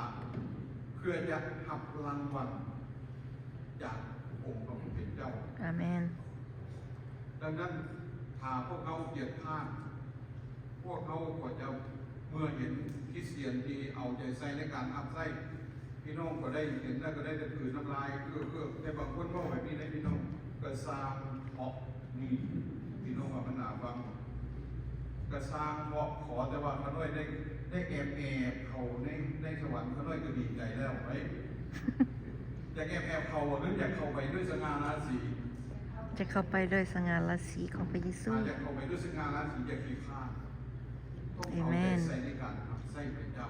ເພື່ອຈະຮັບລາງວັນຈາກອົງພະຜູ້ເປັນເຈົ້າ. ອາເມນ. ດັ່ງນັ້ນ ຖ້າພວກເຮົາກຽດຄ້ານ ພວກເຮົາກໍຈະເມື່ອເຫັນຄຣິສຕຽນທີ່ເອົາໃຈໃສ່ໃນການຮັບໃຊ້ ພີ່ນ້ອງກໍໄດ້ເຫັນ ແລ້ວກໍໄດ້ແຕ່ກືນນ້ຳລາຍເອືອກໆ. ແຕ່ບາງຄົນເວົ້າແບບນີ້ໄດ໋ພີ່ນ້ອງ, ກະຊ່າງເພາະ ນີ້ ພີ່ນ້ອງວ່າມັນໜ້າຟັງ? ກະຊ່າງເພາະ ຂໍແຕ່ວ່າຂ້ານ້ອຍໄດ້ ໄດ້ແອບໆເຂົ້າໃນ ໃນສະຫວັນ ຂ້ານ້ອຍກໍດີໃຈແລ້ວເວີຍ. ຢາກແອບໆເຂົ້າ ຫຼື ຢາກເຂົ້າໄປດ້ວຍສະຫງ່າລາສີ? ຢາກເຂົ້າໄປດ້ວຍສະຫງ່າລາສີຂອງພະເຢຊູ. ອາ ຢາກເຂົ້າໄປດ້ວຍສະຫງ່າລາສີ ຢ່າຂີ້ຄ້ານ. ໂຕ ເອົາໃຈໃສ່ໃນການຮັບໃຊ້ພະເຈົ້າ.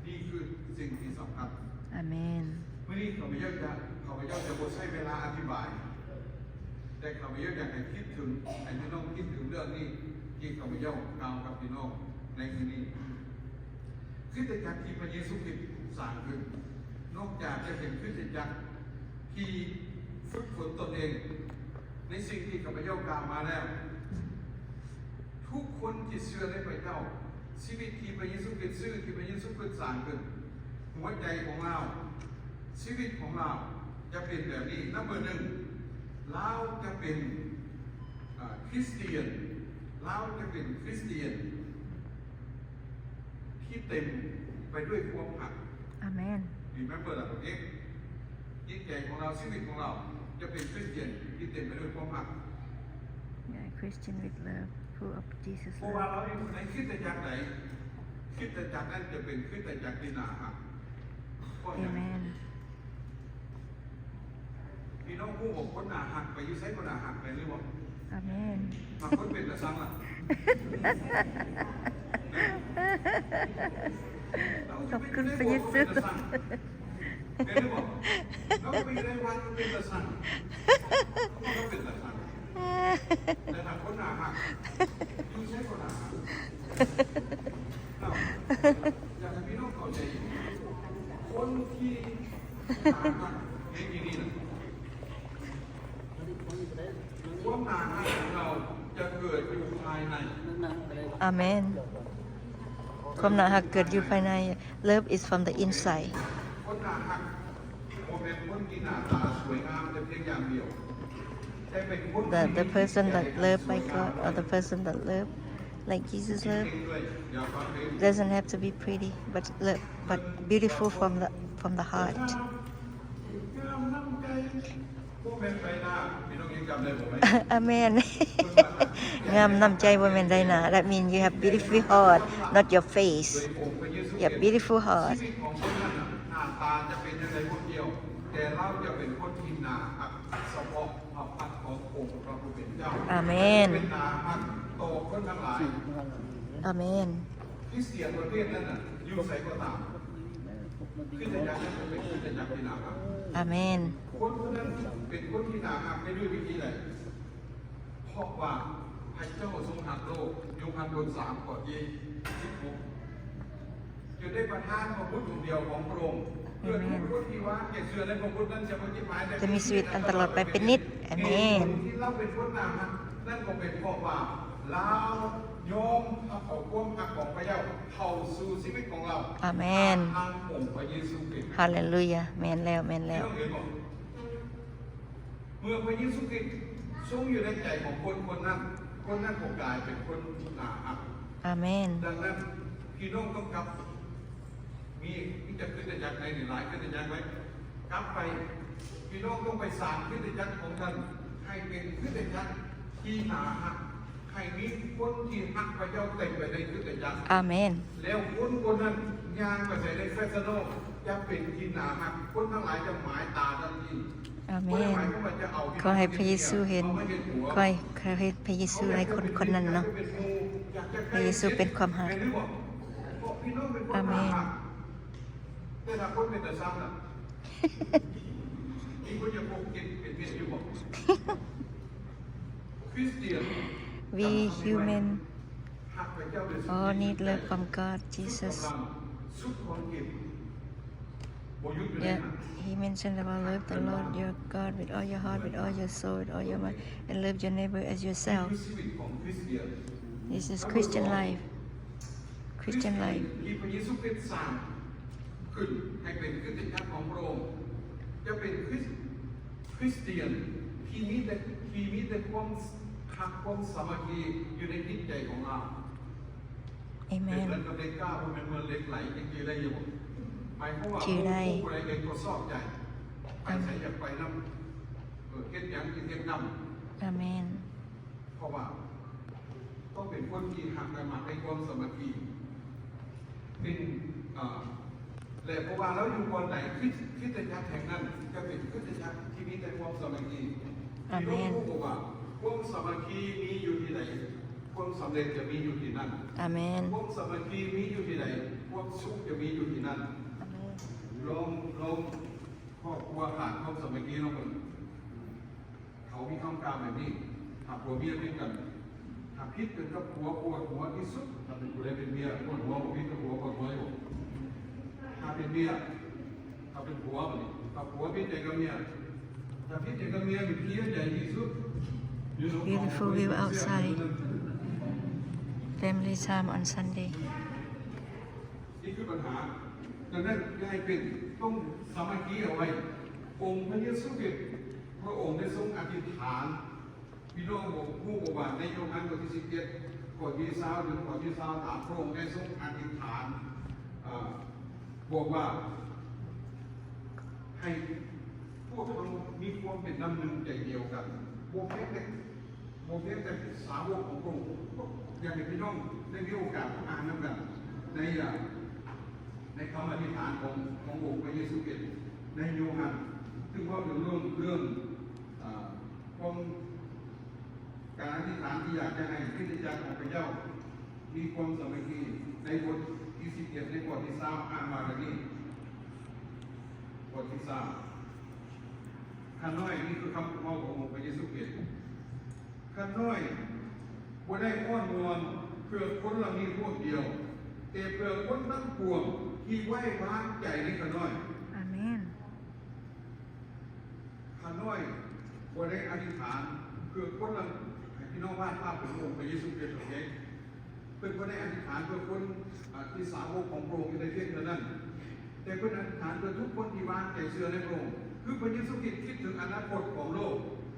ນີ້ຄືສິ່ງທີ່ສຳຄັນ. ອາເມນ. ມື້ນີ້ຂ້າພະເຈົ້າຈະ ຂ້າພະເຈົ້າຈະບໍ່ໃຊ້ເວລາອະທິບາຍ, ແຕ່ຂ້າພະເຈົ້າຢາກໃຫ້ຄິດເຖິງ ໃຫ້ພີ່ນ້ອງຄິດເຖິງເລື່ອງນີ້ ທີ່ຂ້າພະເຈົ້າກ່າວກັບພີ່ນ້ອງໃນມື້ນີ້. ຄຣິສຕະຈັກທີ່ພະເຢຊູຄຣິດສ້າງຂຶ້ນ ນອກຈາກຈະເປັນຄຣິສຕະຈັກທີ່ຝຶກຝົນຕົນເອງໃນສິ່ງທີ່ຂ້າພະເຈົ້າກ່າວມາແລ້ວ, ທຸກຄົນທີ່ເຊື່ອໃນພະເຈົ້າ, ຊີວິດທີ່ພະເຢຊູຄຣິດຊື້, ທີ່ພະເຢຊູຄຣິດສ້າງຂຶ້ນ, ຫົວໃຈຂອງລາວ, ຊີວິດຂອງລາວຈະເປັນແບບນີ້. ນຳເບີໜຶ່ງ, ລາວຈະເປັນ ອາ ຄຣິສຕຽນ, ລາວຈະເປັນຄຣິສຕຽນ ທີ່ເຕັມໄປດ້ວຍຄວາມຮັກ. ອາເມນ. Remember that, okay? ຈິດໃຈຂອງລາວ, ຊີວິດຂອງລາວຈະເປັນຄຣິສຕຽນທີ່ເຕັມໄປດ້ວຍຄວາມຮັກ. Yeah, Christian with love, full of Jesus love. ເພາະວ່າລາວຢູ່ໃນຄຣິສຕະຈັກໃດ, ຄຣິສຕະຈັກນັ້ນຈະເປັນຄຣິສຕະຈັກທີ່ໜ້າຮັກ. ເພາະຫຍັງ? ອາເມນ. ພີ່ນ້ອງຮູ້ບໍ່ ຄົນໜ້າຮັກໄປຢູ່ໃສກໍໜ້າຮັກ ແມ່ນຫຼືບໍ່? ອາເມນ. ບາງຄົນເປັນຕາຊັງລະ. ຂອບຄຸນພະເຢຊູ. ແມ່ນຫຼືບໍ່? ເຮົາໄປຢູ່ໃນວັດກໍເປັນຕາຊັງ. ເຮົາເປັນຕາຊັງ. ແຕ່ຖ້າຄົນໜ້າຮັກ ຢູ່ໃສກໍໜ້າຮັກ. ເນາະ? ຢາກໃຫ້ພີ່ນ້ອງເຂົ້າໃຈ ຄົນທີ່ໜ້າຮັກໃນທີ່ນີ້ນະ ຄວາມໜ້າຮັກຂອງເຮົາຈະເກີດຢູ່ພາຍໃນ. ອາເມນ. ຄວາມໜ້າຮັກເກີດຢູ່ພາຍໃນ. Love is from the inside. ຄົນໜ້າຮັກບໍ່ແມ່ນຄົນທີ່ໜ້າຕາສວຍງາມແຕ່ພຽງຢ່າງດຽວ, ແຕ່ເປັນຄົນທີ່ The, the person that loved by God, or the person that loved like Jesus loved, doesn't have to be pretty, but love, but beautiful from the, from the heart. ອາເມນ. ງາມນ້ຳໃຈ ບໍ່ແມ່ນໃບໜ້າ. That means you have beautiful heart, not your face. You have beautiful heart. ຊີວິດຂອງຄົນນັ້ນໜ້າຕາຈະເປັນຈັ່ງໃດບໍ່ກ່ຽວ, ແຕ່ລາວຈະເປັນຄົນທີ່ໜ້າຮັກສະເພາະພະພັກຂອງອົງພະຜູ້ເປັນເຈົ້າ. ອາເມນ. ເປັນໜ້າຮັກຕໍ່ຄົນທັງຫຼາຍ. ອາເມນ. ຄຣິສຕຽນປະເພດນັ້ນນະ ຢູ່ໃສກໍຕາມ, ຄຣິສຕະຈັກນັ້ນຈະເປັນຄຣິສຕະຈັກທີ່ໜ້າຮັກ. ອາເມນ. ຄົນຜູ້ນັ້ນເປັນຄົນທີ່ໜ້າຮັກໄດ້ດ້ວຍວິທີໃດ? ເພາະວ່າພະເຈົ້າຊົງຮັກໂລກ, ໂຍຮັນບົດສາມ ຂໍ້ທີສິບຫົກ, ຈົນໄດ້ປະທານພະບຸດອົງດຽວຂອງພະອົງ, ເພື່ອທຸກຄົນທີ່ວາງໃຈເຊື່ອໃນພະບຸດນັ້ນຈະບໍ່ຈິບຫາຍ, ຈະມີຊີວິດອັນຕະຫຼອດໄປເປັນນິດ. ອາເມນ. ເຫດຜົນທີ່ລາວເປັນຄົນໜ້າຮັກນັ້ນກໍເປັນເພາະວ່າລາວຍອມຮັບເອົາຄວາມຮັກຂອງພະເຈົ້າເຂົ້າສູ່ຊີວິດຂອງລາວ. ອາເມນ. ຜ່ານທາງອົງພະເຢຊູຄຣິດ. ຮາເລລູຢາ. ແມ່ນແລ້ວ, ແມ່ນແລ້ວ. ເມື່ອພະເຢຊູຄຣິດຊົງຢູ່ໃນໃຈຂອງຄົນຄົນນັ້ນ, ຄົນນັ້ນກໍກາຍເປັນຄົນທີ່ໜ້າຮັກ. ອາເມນ. ດັ່ງນັ້ນ, ພີ່ນ້ອງຕ້ອງກັບ, ມີ, ມີຈັກຄຣິສຕະຈັກໃນນີ້? ຫຼາຍຄຣິສຕະຈັກໄວ້. ກັບໄປ, ພີ່ນ້ອງຕ້ອງໄປສ້າງຄຣິສຕະຈັກຂອງທ່ານ ໃຫ້ເປັນຄຣິສຕະຈັກທີ່ໜ້າຮັກ, ໃຫ້ມີຄົນທີ່ຮັກພະເຈົ້າເຕັມໄປໃນຄຣິສຕະຈັກ. ອາເມນ. ແລ້ວຄົນຄົນນັ້ນຍ່າງໄປໃສໃນແຟສໂນ ຈະເປັນທີ່ໜ້າຮັກ, ຄົນທັງຫຼາຍຈະໝາຍຕາທັນທີ. ອາເມນ. ຂໍໃຫ້ພະເຢຊູເຫັນ, ຂໍໃຫ້ ຂໍໃຫ້ພະເຢຊູໃຫ້ຄົນຄົນນັ້ນເນາະ, ພະເຢຊູເປັນຄວາມຮັກ. ອາເມນ. We human all need love from God, Jesus. Yeah, he mentioned about love the Lord your God with all your heart, with all your soul, with all your mind, and love your neighbor as yourself. This is Christian life. Christian life. ທີ່ພະເຢຊູຄຣິດສ້າງຂຶ້ນໃຫ້ເປັນຄຣິສຕະຈັກຂອງພະອົງ ຈະເປັນຄຣິສ ຄຣິສຕຽນທີ່ມີແຕ່ ທີ່ມີແຕ່ຄວາມຮັກ ຄວາມສາມັກຄີຢູ່ໃນຈິດໃຈຂອງລາວ. ເອເມນ. ເປັນເໝືອນກັບເຫຼັກກ້າ ບໍ່ແມ່ນເໝືອນເຫຼັກໄຫຼ. ຍັງຈື່ໄດ້ຢູ່ບໍ່? ໝາຍຄວາມວ່າ ຈື່ໄດ້. ຜູ້ໃດເຫັນກໍຊອບໃຈ ໄປໃສຢາກໄປນຳ, ເອີ ເຮັດຫຍັງກໍເຮັດນຳ. ອາເມນ. ເພາະວ່າຕ້ອງເປັນຄົນທີ່ຮັກ ແລະ ມັກໃນຄວາມສາມັກຄີ. ເປັນ ເອີ ແລະ ເພາະວ່າລາວຢູ່ບ່ອນໃດ ຄຣິສ ຄຣິສຕະຈັກແຫ່ງນັ້ນຈະເປັນຄຣິສຕະຈັກທີ່ມີແຕ່ຄວາມສາມັກຄີ. ອາເມນ. ທີ່ເຮົາຮູ້ວ່າຄວາມສາມັກຄີມີຢູ່ທີ່ໃດ, ຄວາມສຳເລັດຈະມີຢູ່ທີ່ນັ້ນ. ອາເມນ. ຄວາມສາມັກຄີມີຢູ່ທີ່ໃດ, ຄວາມສຸກຈະມີຢູ່ທີ່ນັ້ນ. ອາເມນ. ລອງ, ລອງຄອບຄົວຂາດຄວາມສາມັກຄີເນາະ. ເຂົາມີຄຳກ່າວແບບນີ້, ຖ້າຜົວເມຍຜິດກັນ, ຖ້າຜິດກັນກັບຜົວປວດຫົວທີ່ສຸດ, ຖ້າເປັນຜູ້ໃດເປັນເມຍປວດຫົວ, ບໍ່ຜິດກັບຜົວປວດຫົວຢູ່. ຖ້າເປັນເມຍ, ຖ້າເປັນຜົວ, ບັດນີ້ ຖ້າຜົວຜິດໃຈກັບເມຍ, ຖ້າຜິດໃຈກັບເມຍ, ເປັນທີ່ເຮັດໃຈທີ່ສຸດ. Beautiful view outside. Family time on Sunday. ນີ້ຄືບັນຫາ. ດັ່ງນັ້ນ ໃຫ້ເປັນ, ຕ້ອງສາມັກຄີເອົາໄວ້. ອົງພະເຢຊູຄຣິດ ພະອົງໄດ້ຊົງອະທິຖານ, ພີ່ນ້ອງຮູ້ບໍ່ວ່າ ໃນໂຍຮັນບົດທີສິບເຈັດ ຂໍ້ທີຊາວ ເຖິງຂໍ້ທີຊາວສາມ ພະອົງໄດ້ຊົງອະທິຖານ, ເອີ, ບອກວ່າ ໃຫ້ພວກເຮົາມີຄວາມເປັນນ້ຳໜຶ່ງໃຈດຽວກັນ, ບໍ່ພຽງແຕ່ ບໍ່ພຽງແຕ່ສາວົກຂອງພະອົງ, ຢາກໃຫ້ພີ່ນ້ອງໄດ້ມີໂອກາດອ່ານນຳກັນ ໃນ, ໃນຄຳອະທິຖານຂອງ, ຂອງອົງພະເຢຊູຄຣິດ ໃນໂຍຮັນ, ເຊິ່ງເວົ້າເຖິງເລື່ອງ, ເລື່ອງ, ເອີ, ຂອງການອະທິຖານທີ່ຢາກຈະໃຫ້ຄຣິສຕະຈັກຂອງພະເຈົ້າ ມີຄວາມສາມັກຄີ. ໃນບົດທີສິບເອັດ ໃນຂໍ້ທີຊາວ ອ່ານວ່າດັ່ງນີ້, ຂໍ້ທີຊາວ ຂ້ານ້ອຍ, ນີ້ຄືຄຳເວົ້າຂອງອົງພະເຢຊູຄຣິດ, ຂ້ານ້ອຍບໍ່ໄດ້ອ້ອນວອນເພື່ອຄົນເຫຼົ່ານີ້ພວກດຽວ, ແຕ່ເພື່ອຄົນທັງປວງທີ່ໄວ້ວາງໃຈໃນຂ້ານ້ອຍ. ອາເມນ. ຂ້ານ້ອຍບໍ່ໄດ້ອະທິຖານເພື່ອຄົນເຫຼົ່າ, ໃຫ້ພີ່ນ້ອງວາດພາບເຖິງອົງພະເຢຊູຄຣິດເອົາເອງ. ເພິ່ນບໍ່ໄດ້ອະທິຖານເພື່ອຄົນ, ອາ, ທີ່ສາວົກຂອງພະອົງຢູ່ໃນເຂດເທົ່ານັ້ນ, ແຕ່ເພິ່ນອະທິຖານເພື່ອທຸກຄົນທີ່ວາງໃຈເຊື່ອໃນພະອົງ. ຄືພະເຢຊູຄຣິດຄິດເຖິງອະນາຄົດຂອງໂລກ,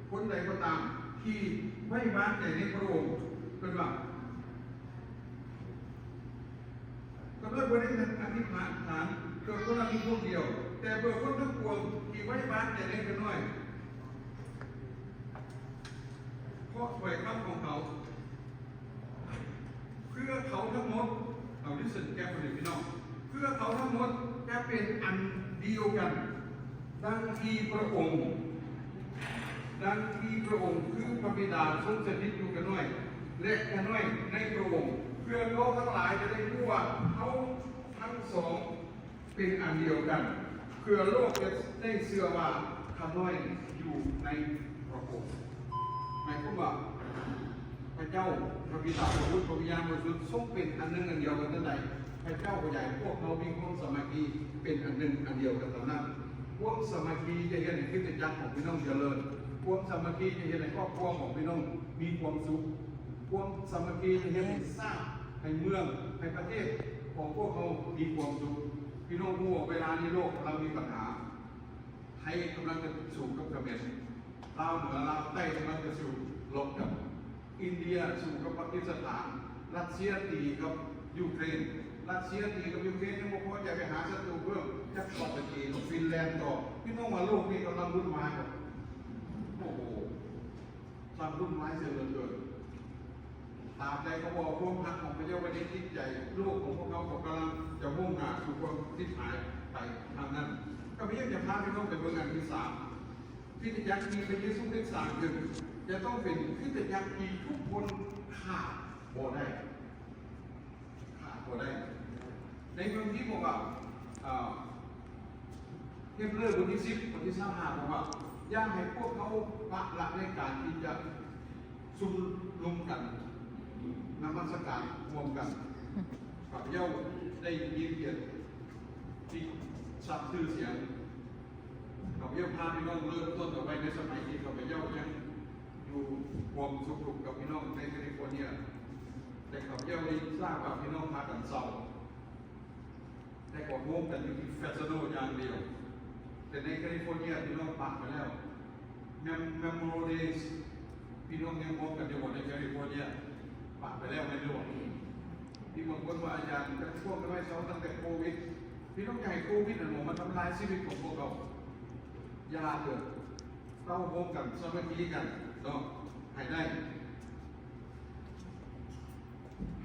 ຄົນໃດກໍຕາມທີ່ໄວ້ວາງໃຈໃນພະອົງ, ເພິ່ນວ່າ ຂ້ານ້ອຍບໍ່ໄດ້ອະທິຖານເພື່ອຄົນເຫຼົ່ານີ້ພວກດຽວ, ແຕ່ເພື່ອຄົນທັງປວງທີ່ໄວ້ວາງໃຈໃນຂ້ານ້ອຍ, ເພາະຖ້ອຍຄຳຂອງເຂົາ, ເພື່ອເຂົາທັງໝົດ, ເອົາ listen carefully ພີ່ນ້ອງ, ເພື່ອເຂົາທັງໝົດຈະເປັນອັນດຽວກັນ. ດັ່ງທີ່ພະອົງ, ດັ່ງທີ່ພະອົງຄືພະບິດາຊົງສະຖິດຢູ່ຂ້ານ້ອຍ ແລະ ຂ້ານ້ອຍໃນພະອົງ, ເພື່ອເຂົາທັງຫຼາຍຈະໄດ້ຮູ້ວ່າເຮົາທັງສອງເປັນອັນດຽວກັນ, ເພື່ອໂລກຈະໄດ້ເຊື່ອວ່າຂ້ານ້ອຍຢູ່ໃນພະອົງ. ໝາຍຄວາມວ່າ ພະເຈົ້າ, ພະບິດາ, ພະບຸດ, ພະວິນຍານບໍລິສຸດ ຊົງເປັນອັນໜຶ່ງອັນດຽວກັນຈັ່ງໃດ, ພະເຈົ້າກໍຢາກໃຫ້ພວກເຮົາມີຄວາມສາມັກຄີເປັນອັນໜຶ່ງອັນດຽວກັນເທົ່ານັ້ນ. ຄວາມສາມັກຄີຈະເຮັດໃຫ້ຄຣິສຕະຈັກຂອງພີ່ນ້ອງຈະເລີນ. ຄວາມສາມັກຄີຈະເຮັດໃຫ້ຄອບຄົວຂອງພີ່ນ້ອງມີຄວາມສຸກ. ຄວາມສາມັກຄີຈະເຮັດໃຫ້ຊາດ, ໃຫ້ເມືອງ, ໃຫ້ປະເທດຂອງພວກເຮົາມີຄວາມສຸກ. ພີ່ນ້ອງຮູ້ວ່າເວລານີ້ໂລກກຳລັງມີບັນຫາ. ໄທກຳລັງຈະສູ້ກັບຂະເໝນ, ລາວເໜືອ ລາວໃຕ້ກຳລັງຈະສູ້ລົບກັນ, ອິນເດຍສູ້ກັບປາກິສຖານ, ຣັດເຊຍຕີກັບຢູເຄຣນ, ຣັດເຊຍຕີກັບຢູເຄຣນ ຍັງບໍ່ພໍໃຈ ໄປຫາສັດຕູເພີ່ມ, ຈະເຂົ້າໄປຕີກັບຟິນແລນຕໍ່. ພີ່ນ້ອງວ່າໂລກນີ້ກຳລັງວຸ່ນວາຍບໍ່? ໂອ້ໂຫ ຊ່າງວຸ່ນວາຍເສຍເຫຼືອເກີນ. ຕາບໃດເຂົາບໍ່ເອົາຄວາມຮັກຂອງພະເຈົ້າໄວ້ໃນຈິດໃຈ, ໂລກຂອງພວກເຂົາກໍກຳລັງຈະມຸ່ງໜ້າສູ່ຄວາມຊິບຫາຍໄປທາງນັ້ນ. ຂ້າພະເຈົ້າຈະພາພີ່ນ້ອງໄປເບິ່ງອັນທີສາມ, ຄຣິສຕະຈັກທີ່ພະເຢຊູຄຣິດສ້າງຂຶ້ນ ຈະຕ້ອງເປັນຄຣິສຕະຈັກທີ່ທຸກຄົນຂາດບໍ່ໄດ້. ຂາດບໍ່ໄດ້. ໃນເມືອງທີ່ບອກວ່າ, ເອີ, ເຮັບເລີບົດທີສິບ ຂໍ້ທີຊາວຫ້າ ບອກວ່າ, ຢ່າໃຫ້ພວກເຂົາປະລະໃນການທີ່ຈະຊຸມນຸມກັນນະມັດສະການຮ່ວມກັນ. ຂ້າພະເຈົ້າໄດ້ຍິນກຽດຕິສັກຊື່ສຽງ. ຂ້າພະເຈົ້າພາພີ່ນ້ອງເລີ່ມຕົ້ນເອົາໄວ້ໃນສະໄໝທີ່ຂ້າພະເຈົ້າຍັງຢູ່ຮ່ວມສຸກທຸກກັບພີ່ນ້ອງໃນແຄລິຟໍເນຍ. ແຕ່ຂ້າພະເຈົ້າໄດ້ຊາບວ່າພີ່ນ້ອງພາກັນເຊົາ ແຕ່ກໍໂຮມກັນຢູ່ທີ່ເຟຣະໂນຢ່າງດຽວ. ແຕ່ໃນແຄລິຟໍເນຍພີ່ນ້ອງປະໄປແລ້ວ. ແມມ Memorial Days ພີ່ນ້ອງຍັງໂຮມກັນຢູ່ບໍ່ໃນແຄລິຟໍເນຍ? ປະໄປແລ້ວແມ່ນຢູ່ບໍ່? ມີບາງຄົນວ່າ ອາຈານ ຈະພວກນ້ອຍເຊົາຕັ້ງແຕ່ໂຄວິດ. ພີ່ນ້ອງຢາກໃຫ້ໂຄວິດນັ້ນມາທຳລາຍຊີວິດຂອງພວກເຮົາ. ຢ່າເທີ. ເຮົາໂຮມກັນ ສາມັກຄີກັນເນາະ ໃຫ້ໄດ້.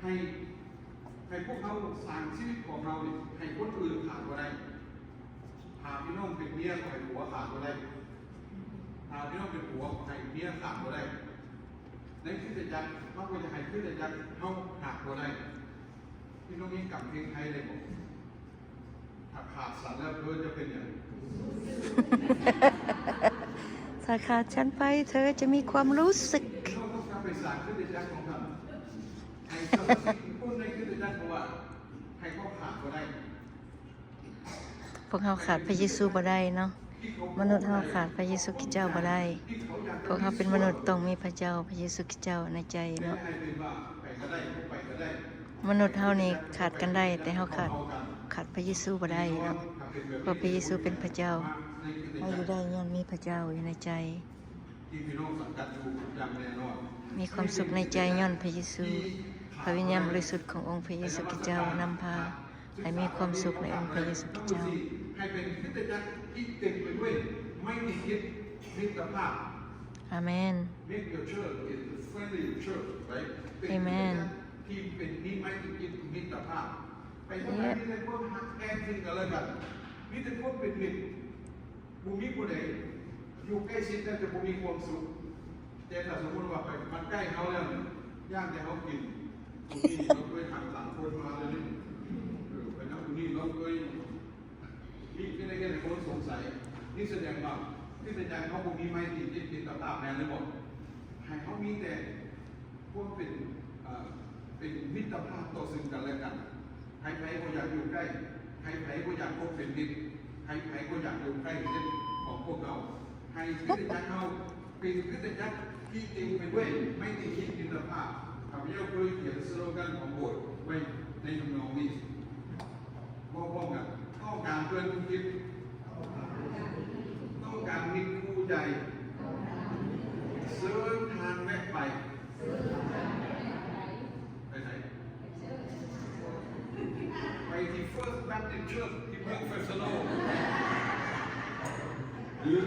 ໃຫ້, ໃຫ້ພວກເຮົາສ້າງຊີວິດຂອງເຮົານີ້ ໃຫ້ຄົນອື່ນຂາດບໍ່ໄດ້. ຖ້າພີ່ນ້ອງເປັນເມຍ ກໍໃຫ້ຜົວຂາດບໍ່ໄດ້. ຖ້າພີ່ນ້ອງເປັນຜົວ ກໍໃຫ້ເມຍຂາດບໍ່ໄດ້. ໃນຄຣິສຕະຈັກ ມັນກໍຢາກໃຫ້ຄຣິສຕະຈັກເຮົາຂາດບໍ່ໄດ້. ພີ່ນ້ອງຍັງຈຳເພງໄທໄດ້ບໍ່? ຖ້າຂາດສັນແລ້ວເພິ່ນຈະເປັນຫຍັງ? ຖ້າຂາດສັນໄປ ເທາຈະມີຄວາມຮູ້ສຶກ. ພີ່ນ້ອງຕ້ອງກັບໄປສ້າງຄຣິສຕະຈັກຂອງທ່ານ ໃຫ້ສະມາຊິກທຸກຄົນໃນຄຣິສຕະຈັກ ເພາະວ່າໃຫ້ເຂົາຂາດບໍ່ໄດ້. ພວກເຮົາຂາດພະເຢຊູບໍ່ໄດ້ເນາະ. ມະນຸດເຮົາຂາດພະເຢຊູຄຣິສເຈົ້າບໍ່ໄດ້. ພວກເຮົາເປັນມະນຸດຕ້ອງມີພະເຈົ້າ, ພະເຢຊູຄຣິສເຈົ້າໃນໃຈເນາະ. ມະນຸດເຮົານີ້ຂາດກັນໄດ້, ແຕ່ເຮົາຂາດ, ຂາດພະເຢຊູບໍ່ໄດ້ເນາະ. ເພາະພະເຢຊູເປັນພະເຈົ້າ, ເຮົາຢູ່ໄດ້ຍ້ອນມີພະເຈົ້າຢູ່ໃນໃຈ. ມີຄວາມສຸກໃນໃຈຍ້ອນພະເຢຊູ. ພະວິນຍານບໍລິສຸດຂອງອົງພະເຢຊູຄຣິສເຈົ້ານຳພາໃຫ້ມີຄວາມສຸກໃນອົງພະເຢຊູຄຣິສເຈົ້າ. ໃຫ້ເປັນຄຣິສຕະຈັກທີ່ເຕັມໄປດ້ວຍໄມຕີຈິດມິດຕະພາບ. ອາເມນ. Make your church is a friendly church, right? ເປັນຄຣິສຕະຈັກທີ່ເປັນ ມີໄມຕີຈິດມິດຕະພາບ. ໄປທາງໃດມີແຕ່ຄວາມຮັກແພງຊຶ່ງກັນແລະກັນ, ມີແຕ່ຄວາມເປັນມິດ. ບໍ່ມີຜູ້ໃດຢູ່ໃກ້ຊິດແລ້ວຈະບໍ່ມີຄວາມສຸກ. ແຕ່ຖ້າສົມມຸດວ່າໄປມັນໃກ້ເຮົາແລ້ວ ຢ້ານແຕ່ເຮົາກິນ, ຜູ້ນີ້ລາວເຄີຍຫັນຫຼັງຄົນມາເລີຍນີ້, ເອີ ໄປນຳຜູ້ນີ້ລາວເຄີຍ ນີ້ເຮັດໃຫ້ຄົນສົງໄສ. ນີ້ສະແດງວ່າຄຣິສຕະຈັກເຮົາບໍ່ມີໄມຕີຈິດມິດຕະພາບແມ່ນຫຼືບໍ່? ໃຫ້ເຮົາມີແຕ່ ຄວາມເປັນ, ເອີ, ເປັນມິດຕະພາບຕໍ່ຊຶ່ງກັນແລະກັນ. ໃຜໆກໍຢາກຢູ່ໃກ້, ໃຜໆກໍຢາກພົບເປັນມິດ, ໃຜໆກໍຢາກຢູ່ໃກ້ຊິດຂອງພວກເຮົາ. ໃຫ້ຄຣິສຕະຈັກເຮົາເປັນຄຣິສຕະຈັກທີ່ເຕັມໄປດ້ວຍໄມຕີຈິດມິດຕະພາບ. ຂ້າພະເຈົ້າເຄີຍຂຽນສະໂລກັນຂອງໂບດໄວ້ໃນທຳນອງນີ້. ເວົ້າພ້ອມກັນ, ຕ້ອງການເພື່ອນຄູ່ຄິດ, ຕ້ອງການມິດຄູ່ໃຈ, ເຊີນທ່ານແວະໄປ. ໄປໃສ? ໄປທີ່ First Baptist Church ທີ່ເມືອງ Fresno ຫຼື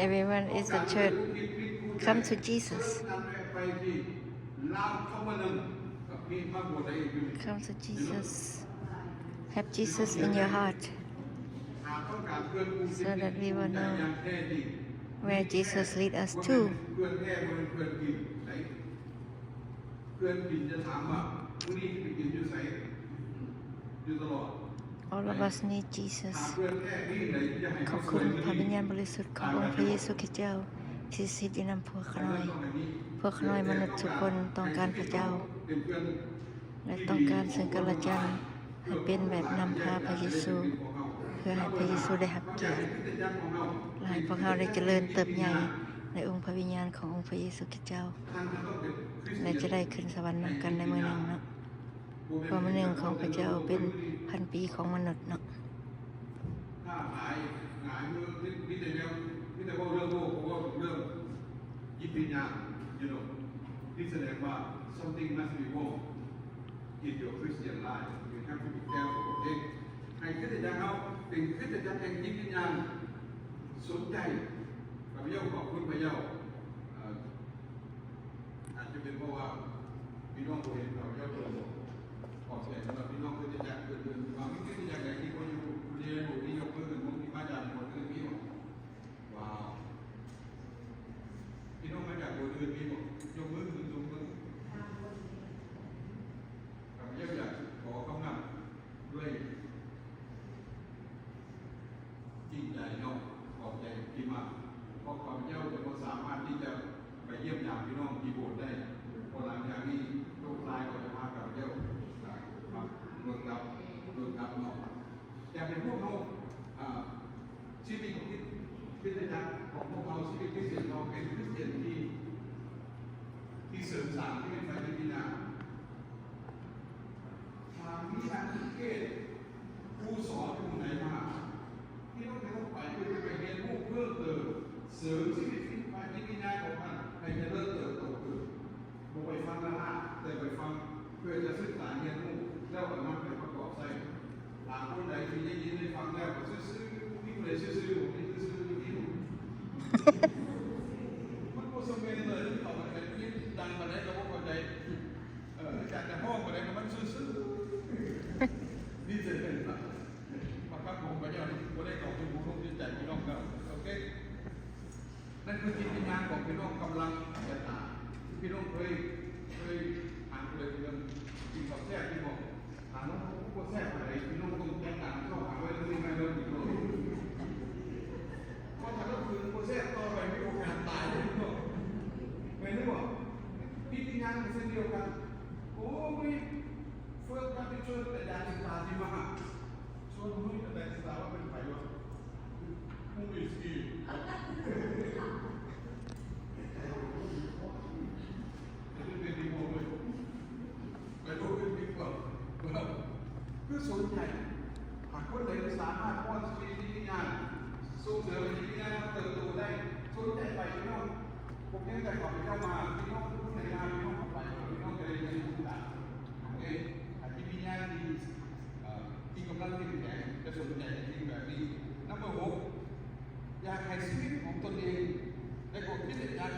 Everyone is a church. Come to Jesus. ເຊີນທ່ານແວະໄປທີ່ Come to Jesus. Have Jesus in your heart so that we will know where Jesus lead us to. ເພື່ອນກິນຈະຖາມວ່າ ມື້ນີ້ຈະໄປກິນຢູ່ໃສ? All of us need Jesus. ຂອບຄຸນພະວິນຍານບໍລິສຸດຂອງອົງພະເຢຊູຄຣິສເຈົ້າທີ່ສະຖິດຢູ່ນຳພວກຂ້ານ້ອຍ. ພວກຂ້ານ້ອຍມະນຸດທຸກຄົນຕ້ອງການພະເຈົ້າ ແລະ ຕ້ອງການເຊິ່ງກັນແລະກັນ ໃຫ້ເປັນແບບນຳພາພະເຢຊູ ເພື່ອໃຫ້ພະເຢຊູໄດ້ຮັບກຽດ ແລະ ໃຫ້ພວກເຮົາໄດ້ຈະເລີນເຕີບໃຫຍ່ໃນອົງພະວິນຍານຂອງອົງພະເຢຊູຄຣິສເຈົ້າ ແລະ ຈະໄດ້ຂຶ້ນສະຫວັນນຳກັນໃນມື້ໜຶ່ງເນາະ. ຄວາມໜຶ່ງຂອງພະເຈົ້າເປັນພັນປີຂອງມະນຸດເນາະ. ຖ້າຫຼາຍ, ຫຼາຍມື້ ມີ, ມີແຕ່ແນວ, ມີແຕ່ເວົ້າເລື່ອງໂລກ, ເວົ້າເລື່ອງຈິດວິນຍານ, you know, ນີ້ສະແດງວ່າ something must be wrong in your Christian life. You have to be careful, okay? ໃຫ້ຄຣິສຕະຈັກເຮົາເປັນຄຣິສຕະຈັກແຫ່ງຈິດວິນຍານ. ສົນໃຈ, ຂ້າພະເຈົ້າຂອບຄຸນພະເຈົ້າ, ເອີ ອາດຈະເປັນເພາະວ່າພີ່ນ້ອງບໍ່ເຫັນຂ້າພະເຈົ້າໂດນ. ຂອບໃຈສຳລັບພີ່ນ້ອງຄຣິສຕະຈັກອື່ນໆ. ວ່າມີຄຣິສຕະຈັກໃດທີ່ບໍ່ຢູ່ ຢູ່ໃນໂລກນີ້ ຍົກມືຂຶ້ນ. ບໍ່ມີພະອາຈານຄົນອື່ນມີບໍ່? ວ້າວ. ພີ່ນ້ອງມາຈາກໂບດອື່ນມີບໍ່? ຍົກມືຂຶ້ນສູງເບິ່ງ. ຂ້າພະເຈົ້າຢາກຂໍຄຳນັບດ້ວຍ ຈິງໃຈເນາະ, ຂອບໃຈທີ່ມາ, ເພາະຂ້າພະເຈົ້າຈະບໍ່ສາມາດທີ່ຈະໄປຢ້ຽມຢາມພີ່ນ້ອງທີ່ໂບດໄດ້, ເພາະຫຼັງຈາກນີ້ໂຊກຊາຍກໍຈະພາຂ້າພະເຈົ້າ ອ່າ ຂັບລົດກັບ, ລົດກັບເນາະ. ຢາກໃຫ້ພວກເຮົາ, ອ່າ ຊີວິດຄຣິສຕະຈັກຂອງພວກເຮົາ, ຊີວິດຄຣິສຕຽນຂອງເຮົາເປັນຄຣິສຕຽນທີ່, ທີ່ເສີມສ້າງທີ່ເປັນໄຟຈິດວິນຍານ. ຖ້າມີນັກເທດນ໌ ຜູ້ສອນຜູ້ໃດມາ, ພີ່ນ້ອງຈະຕ້ອງໄປເພື່ອຈະໄປຮຽນຮູ້ເພີ່ມເຕີມ, ເສີມຊີວິດຈິດວິນຍານຂອງທ່ານໃຫ້ຈະເລີນເຕີບໂຕຂຶ້ນ. ບໍ່ໄປຟັງລະລາ, ແຕ່ໄປຟັງເພື່ອຈະສຶກສາຮຽນຮູ້ ແລ້ວເອົານຳໄປປະກອບໃຊ້. ຖ້າຄົນໃດທີ່ໄດ້ຍິນໄດ້ຟັງແລ້ວກໍຊື່ໆ, ມີຜູ້ໃດຊື່ໆ ບໍ່ມີຊື່ໆຢູ່. ມັນບໍ່ສຳເລັດເລີຍ, ເຂົາໄປຍິນດັງປານໃດກໍບໍ່ເຂົ້າໃຈ. ເອີ ອາຈານຈະຮ້ອງປານໃດກໍມັນຊື່ໆ. ນີ້ເປັນ ພະຄຳຂອງພະເຈົ້ານີ້ບໍ່ໄດ້ເຂົ້າສູ່ຫູລົມໃຈພີ່ນ້ອງເນາະ. ໂອເຄ ນັ້ນຄືຈິດວິນຍານຂອງພີ່ນ້ອງກຳລັງຈະຕາຍ. ພີ່ນ້ອງເຄີຍ ເຄີຍຖາມເລີຍເລື່ອງກິນເຂົ້າແຊບຢູ່ບໍ່? ຖາມວ່າບໍ່ແຊບປານໃດ ພີ່ນ້ອງຕ້ອງແຕ່ງງານເຂົ້າຫາໄວ້ເລື່ອງນີ້ໄວ້ເລື່ອງນີ້ໂລດ. ເພາະຖ້າເຮົາຝືນບໍ່ແຊບຕໍ່ໄປ ມີໂອກາດຕາຍເດ້ພີ່ນ້ອງ. ແມ່ນຫຼືບໍ່? ຈິດວິນຍານກໍເຊັ່ນດຽວກັນ. ໂອ້ຍ ເຟືອກກັບໄປຊວນອາຈານສິດຕາທີ່ມະຫາ ຊວນເຮົາອາຈານສິດຕາວ່າເປັນໃຜວະ? ຜູ້ມີຊີວິດ ເປັນດີບໍ່ເວີຍ ໄປໂລດອື່ນດີກວ່າ. ຄືສົນໃຈ ຫາກຄົນໃດສາມາດປ້ອນຊີວິດຈິດວິນຍານ ສົ່ງເສີມໃຫ້ຈິດວິນຍານເຕີບໂຕໄດ້ ສົນໃຈໄປພີ່ນ້ອງ. ພວກນີ້ແຕ່ເຂົາເຈົ້າມາ ພີ່ນ້ອງຜູ້ໃດມາ ພີ່ນ້ອງເຂົ້າໄປ ພີ່ນ້ອງຈະໄດ້ມີໂອກາດ ເອີ ອາ ຈິດວິນຍານທີ່ ເອີ ທີ່ກຳລັງເຂັ້ມແຂງ ຈະສົນໃຈສິ່ງແບບນີ້. ນຳເບີຫົກ ຢາກໃຫ້ຊີວິດຂອງຕົນເອງ ແລະ ກໍຄຣິສຕະຈັກ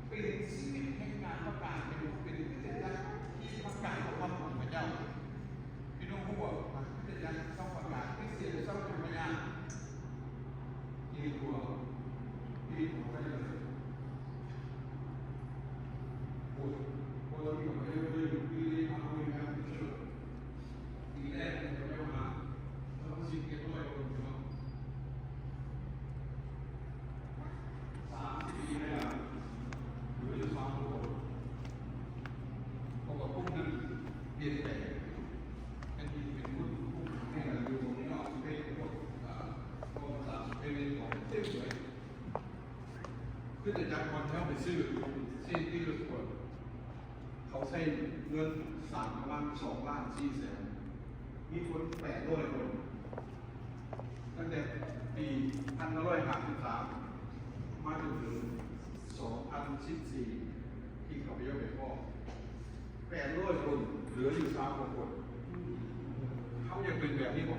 ເປັນຊີວິດແຫ່ງການປະກາດ ເປັນ ເປັນຄຣິສຕະຈັກທີ່ປະກາດພະຄຳຂອງພະເຈົ້າ. ພີ່ນ້ອງຮູ້ບໍ່ ຄຣິສຕະຈັກຕ້ອງປະກາດ ຄຣິສຕຽນຕ້ອງເປັນພະຍານ. ທີ່ຕົວ ທີ່ຕົວໄປເລີຍ ໂອ້ຍ ຄົນເຮົານີ້ກໍບໍ່ໄດ້ເລີຍ ຢູ່ທີ່ເລີຍ ເອົາເລີຍນະ. ປີແລກເຂົາເຈົ້າມາ ປະມານສິບເຈັດຮ້ອຍຄົນເນາະ ສາມສິບປີມາແລ້ວ ເຫຼືອຢູ່ສອງຄົນ. ເພາະວ່າກຸ່ມນັ້ນປ່ຽນແປງ ແທນທີ່ຈະເປັນກຸ່ມ ກຸ່ມແມ່ນຢູ່ເນາະ ເປັນພວກ ອ່າ ພວກສາວເປັນຂອງເຕັມເລີຍ. ຄືແຕ່ຈາກບ່ອນທີ່ເຮົາໄປຊື້ ຊີຕີ ເຂົາໃຊ້ເງິນສ້າງປະມານສອງລ້ານສີ່ແສນ ມີຄົນແປດຮ້ອຍຄົນ ຕັ້ງແຕ່ປີພັນເກົ້າຮ້ອຍຫ້າສິບສາມ ມາຈົນເຖິງສອງພັນສິບສີ່ ທີ່ເຂົາໄປເອົາໄປຟ້ອງ ແປດຮ້ອຍຄົນ ເຫຼືອຢູ່ຊາວກວ່າຄົນ. ເຮົາຢາກເປັນແບບນີ້ບໍ່?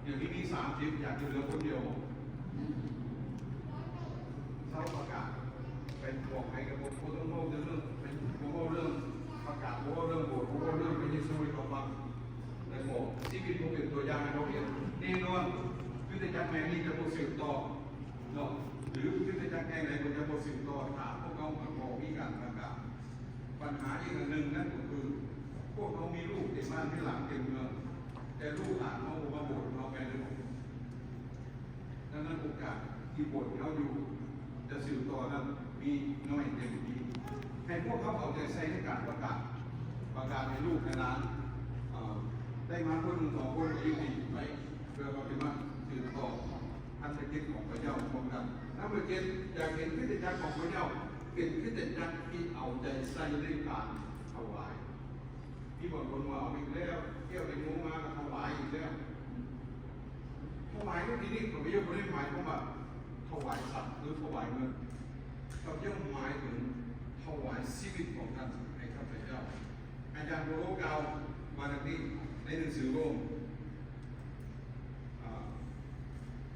ດຽວນີ້ມີສາມສິບ ຢາກຈະເຫຼືອຄົນດຽວບໍ່? ເຊົາປະກາດ ໄປບອກໃຜກໍບໍ່ ບໍ່ຕ້ອງເວົ້າເລື່ອງ ໄປບໍ່ເວົ້າເລື່ອງປະກາດ ບໍ່ເວົ້າເລື່ອງໂບດ ບໍ່ເວົ້າເລື່ອງພະເຢຊູໃຫ້ເຂົາຟັງ ແລ້ວກໍຊີວິດບໍ່ເປັນຕົວຢ່າງໃຫ້ເຂົາເຫັນ. ແນ່ນອນ ຄຣິສຕະຈັກແຫ່ງນີ້ຈະບໍ່ສືບຕໍ່ເນາະ ຫຼືຄຣິສຕະຈັກແຫ່ງໃດກໍຈະບໍ່ສືບຕໍ່ ຖ້າພວກເຮົາບໍ່ມີການປະກາດ. ບັນຫາອີກອັນໜຶ່ງນັ້ນກໍຄື ພວກເຮົາມີລູກເຕັມບ້ານເຕັມຫຼັງເຕັມເມືອງ ແຕ່ລູກຫຼານເຮົາບໍ່ມາໂບດເຮົາ ແມ່ນຫຼືບໍ່? ດັ່ງນັ້ນໂອກາດທີ່ໂບດເຮົາຢູ່ຈະສືບຕໍ່ນັ້ນມີໜ້ອຍເຕັມທີ. ໃຫ້ພວກເຮົາເອົາໃຈໃສ່ໃນການປະກາດ ປະກາດໃຫ້ລູກໃຫ້ຫຼານ ເອີ ໄດ້ມາຄົນໜຶ່ງສອງຄົນກໍຍັງດີໄວ້ ເພື່ອເຂົາຈະມາສືບຕໍ່ພັນທະກິດຂອງພະເຈົ້າຮ່ວມກັນ. ນຳເບີເຈັດ ຢາກເຫັນຄຣິສຕະຈັກຂອງພະເຈົ້າເປັນຄຣິສຕະຈັກທີ່ເອົາໃຈໃສ່ໃນການຖວາຍ. ມີບາງຄົນວ່າ ເອົາອີກແລ້ວ ແກ້ວແຕງໂມມາກໍຖວາຍອີກແລ້ວ. ຖວາຍໃນທີ່ນີ້ ຂ້າພະເຈົ້າບໍ່ໄດ້ໝາຍຄວາມວ່າຖວາຍສັດ ຫຼື ຖວາຍເງິນ. ຂ້າພະເຈົ້າໝາຍເຖິງຖວາຍຊີວິດຂອງທ່ານໃຫ້ຂ້າພະເຈົ້າ. ອາຈານໂປໂລກ່າວວ່າດັ່ງນີ້ໃນໜັງສືໂຣມ ອາ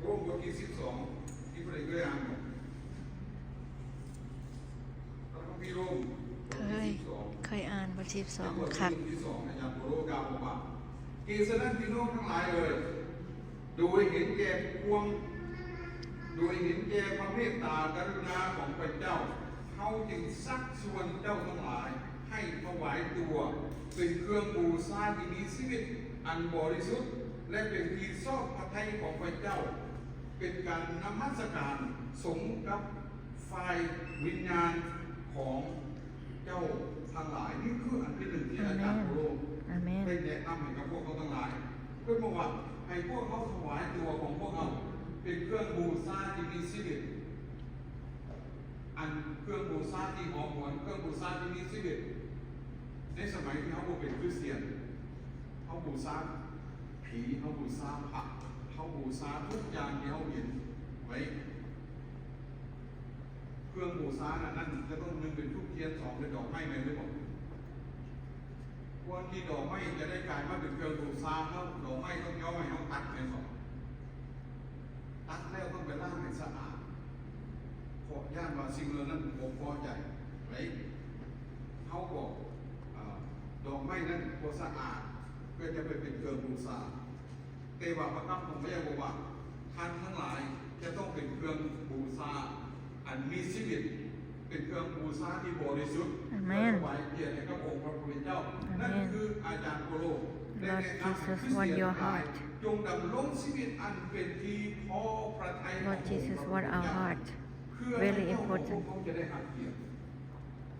ໂຣມບົດທີສິບສອງ ທີ່ຜູ້ໃດເຄີຍອ່ານບໍ່? ພະຄຳພີໂຣມ ເຄີຍ ເຄີຍອ່ານບົດທີສິບສອງ ໃນບົດທີສິບສອງ ອາຈານໂປໂລກ່າວບອກວ່າ ເຫດສະນັ້ນ ພີ່ນ້ອງທັງຫຼາຍເອີຍ ໂດຍເຫັນແກ່ຄວາມ ໂດຍເຫັນແກ່ພະເມດຕາກະລຸນາຂອງພະເຈົ້າ ເຮົາຈຶ່ງຊັກຊວນເຈົ້າທັງຫຼາຍ ໃຫ້ຖວາຍຕົວເປັນເຄື່ອງບູຊາທີ່ມີຊີວິດອັນບໍລິສຸດ ແລະ ເປັນທີ່ຊອບພະໄທຂອງພະເຈົ້າ ເປັນການນະມັດສະການສົມກັບຝ່າຍວິນຍານຂອງເຈົ້າທັງຫຼາຍ. ນີ້ຄືອັນທີໜຶ່ງທີ່ອາຈານໂປໂລ ອາເມນ ໄດ້ແນະນຳໃຫ້ກັບພວກເຮົາທັງຫຼາຍ. ເພິ່ນບອກວ່າ ໃຫ້ພວກເຮົາຖວາຍຕົວຂອງພວກເຮົາເປັນເຄື່ອງບູຊາທີ່ມີຊີວິດ. ອັນເຄື່ອງບູຊາທີ່ຫອມຫວນ ເຄື່ອງບູຊາທີ່ມີຊີວິດ. ໃນສະໄໝທີ່ເຮົາບໍ່ເປັນຄຣິສຕຽນ ເຮົາບູຊາຜີ ເຮົາບູຊາພະ ເຮົາບູຊາທຸກຢ່າງທີ່ເຮົາເຫັນໄວ້. ເຄື່ອງບູຊານັ້ນ ນັ້ນຈະຕ້ອງ ໜຶ່ງ ເປັນທູບທຽນ ສອງ ເປັນດອກໄມ້ ແມ່ນຫຼືບໍ່? ກ່ອນທີ່ດອກໄມ້ຈະໄດ້ກາຍມາເປັນເຄື່ອງບູຊາ ເຮົາ ດອກໄມ້ຕ້ອງຍອມໃຫ້ເຮົາຕັດ ແມ່ນບໍ່? ຕັດແລ້ວຕ້ອງໄປລ້າງໃຫ້ສະອາດ ເພາະຢ້ານວ່າສິ່ງເຫຼົ່ານັ້ນບໍ່ພໍໃຈ. ເຮົາກໍ ເອີ ດອກໄມ້ນັ້ນບໍ່ສະອາດ ເພື່ອຈະໄປເປັນເຄື່ອງບູຊາ. ແຕ່ວ່າພະຄຳຂອງພະເຈົ້າບອກວ່າ ທ່ານທັງຫຼາຍຈະຕ້ອງເປັນເຄື່ອງບູຊາອັນມີຊີວິດ ເປັນເຄື່ອງບູຊາທີ່ບໍລິສຸດ ອາເມນ ເພື່ອຖວາຍກຽດໃຫ້ກັບອົງພະຜູ້ເປັນເຈົ້າ. ອາເມນ ນັ້ນຄືອາຈານໂປໂລ Lord Jesus want your heart. ແລະ ໃນນາມຂອງຄຣິສຕຽນທັງຫຼາຍ ຈົ່ງດຳລົງຊີວິດອັນເປັນທີ່ພໍພະໄທຂອງອົງພະຜູ້ເປັນເຈົ້າ Lord Jesus want our heart. Very important. ເພື່ອໃຫ້ເຈົ້າຂອງພວກເຮົາຈະໄດ້ຮັບກຽດ.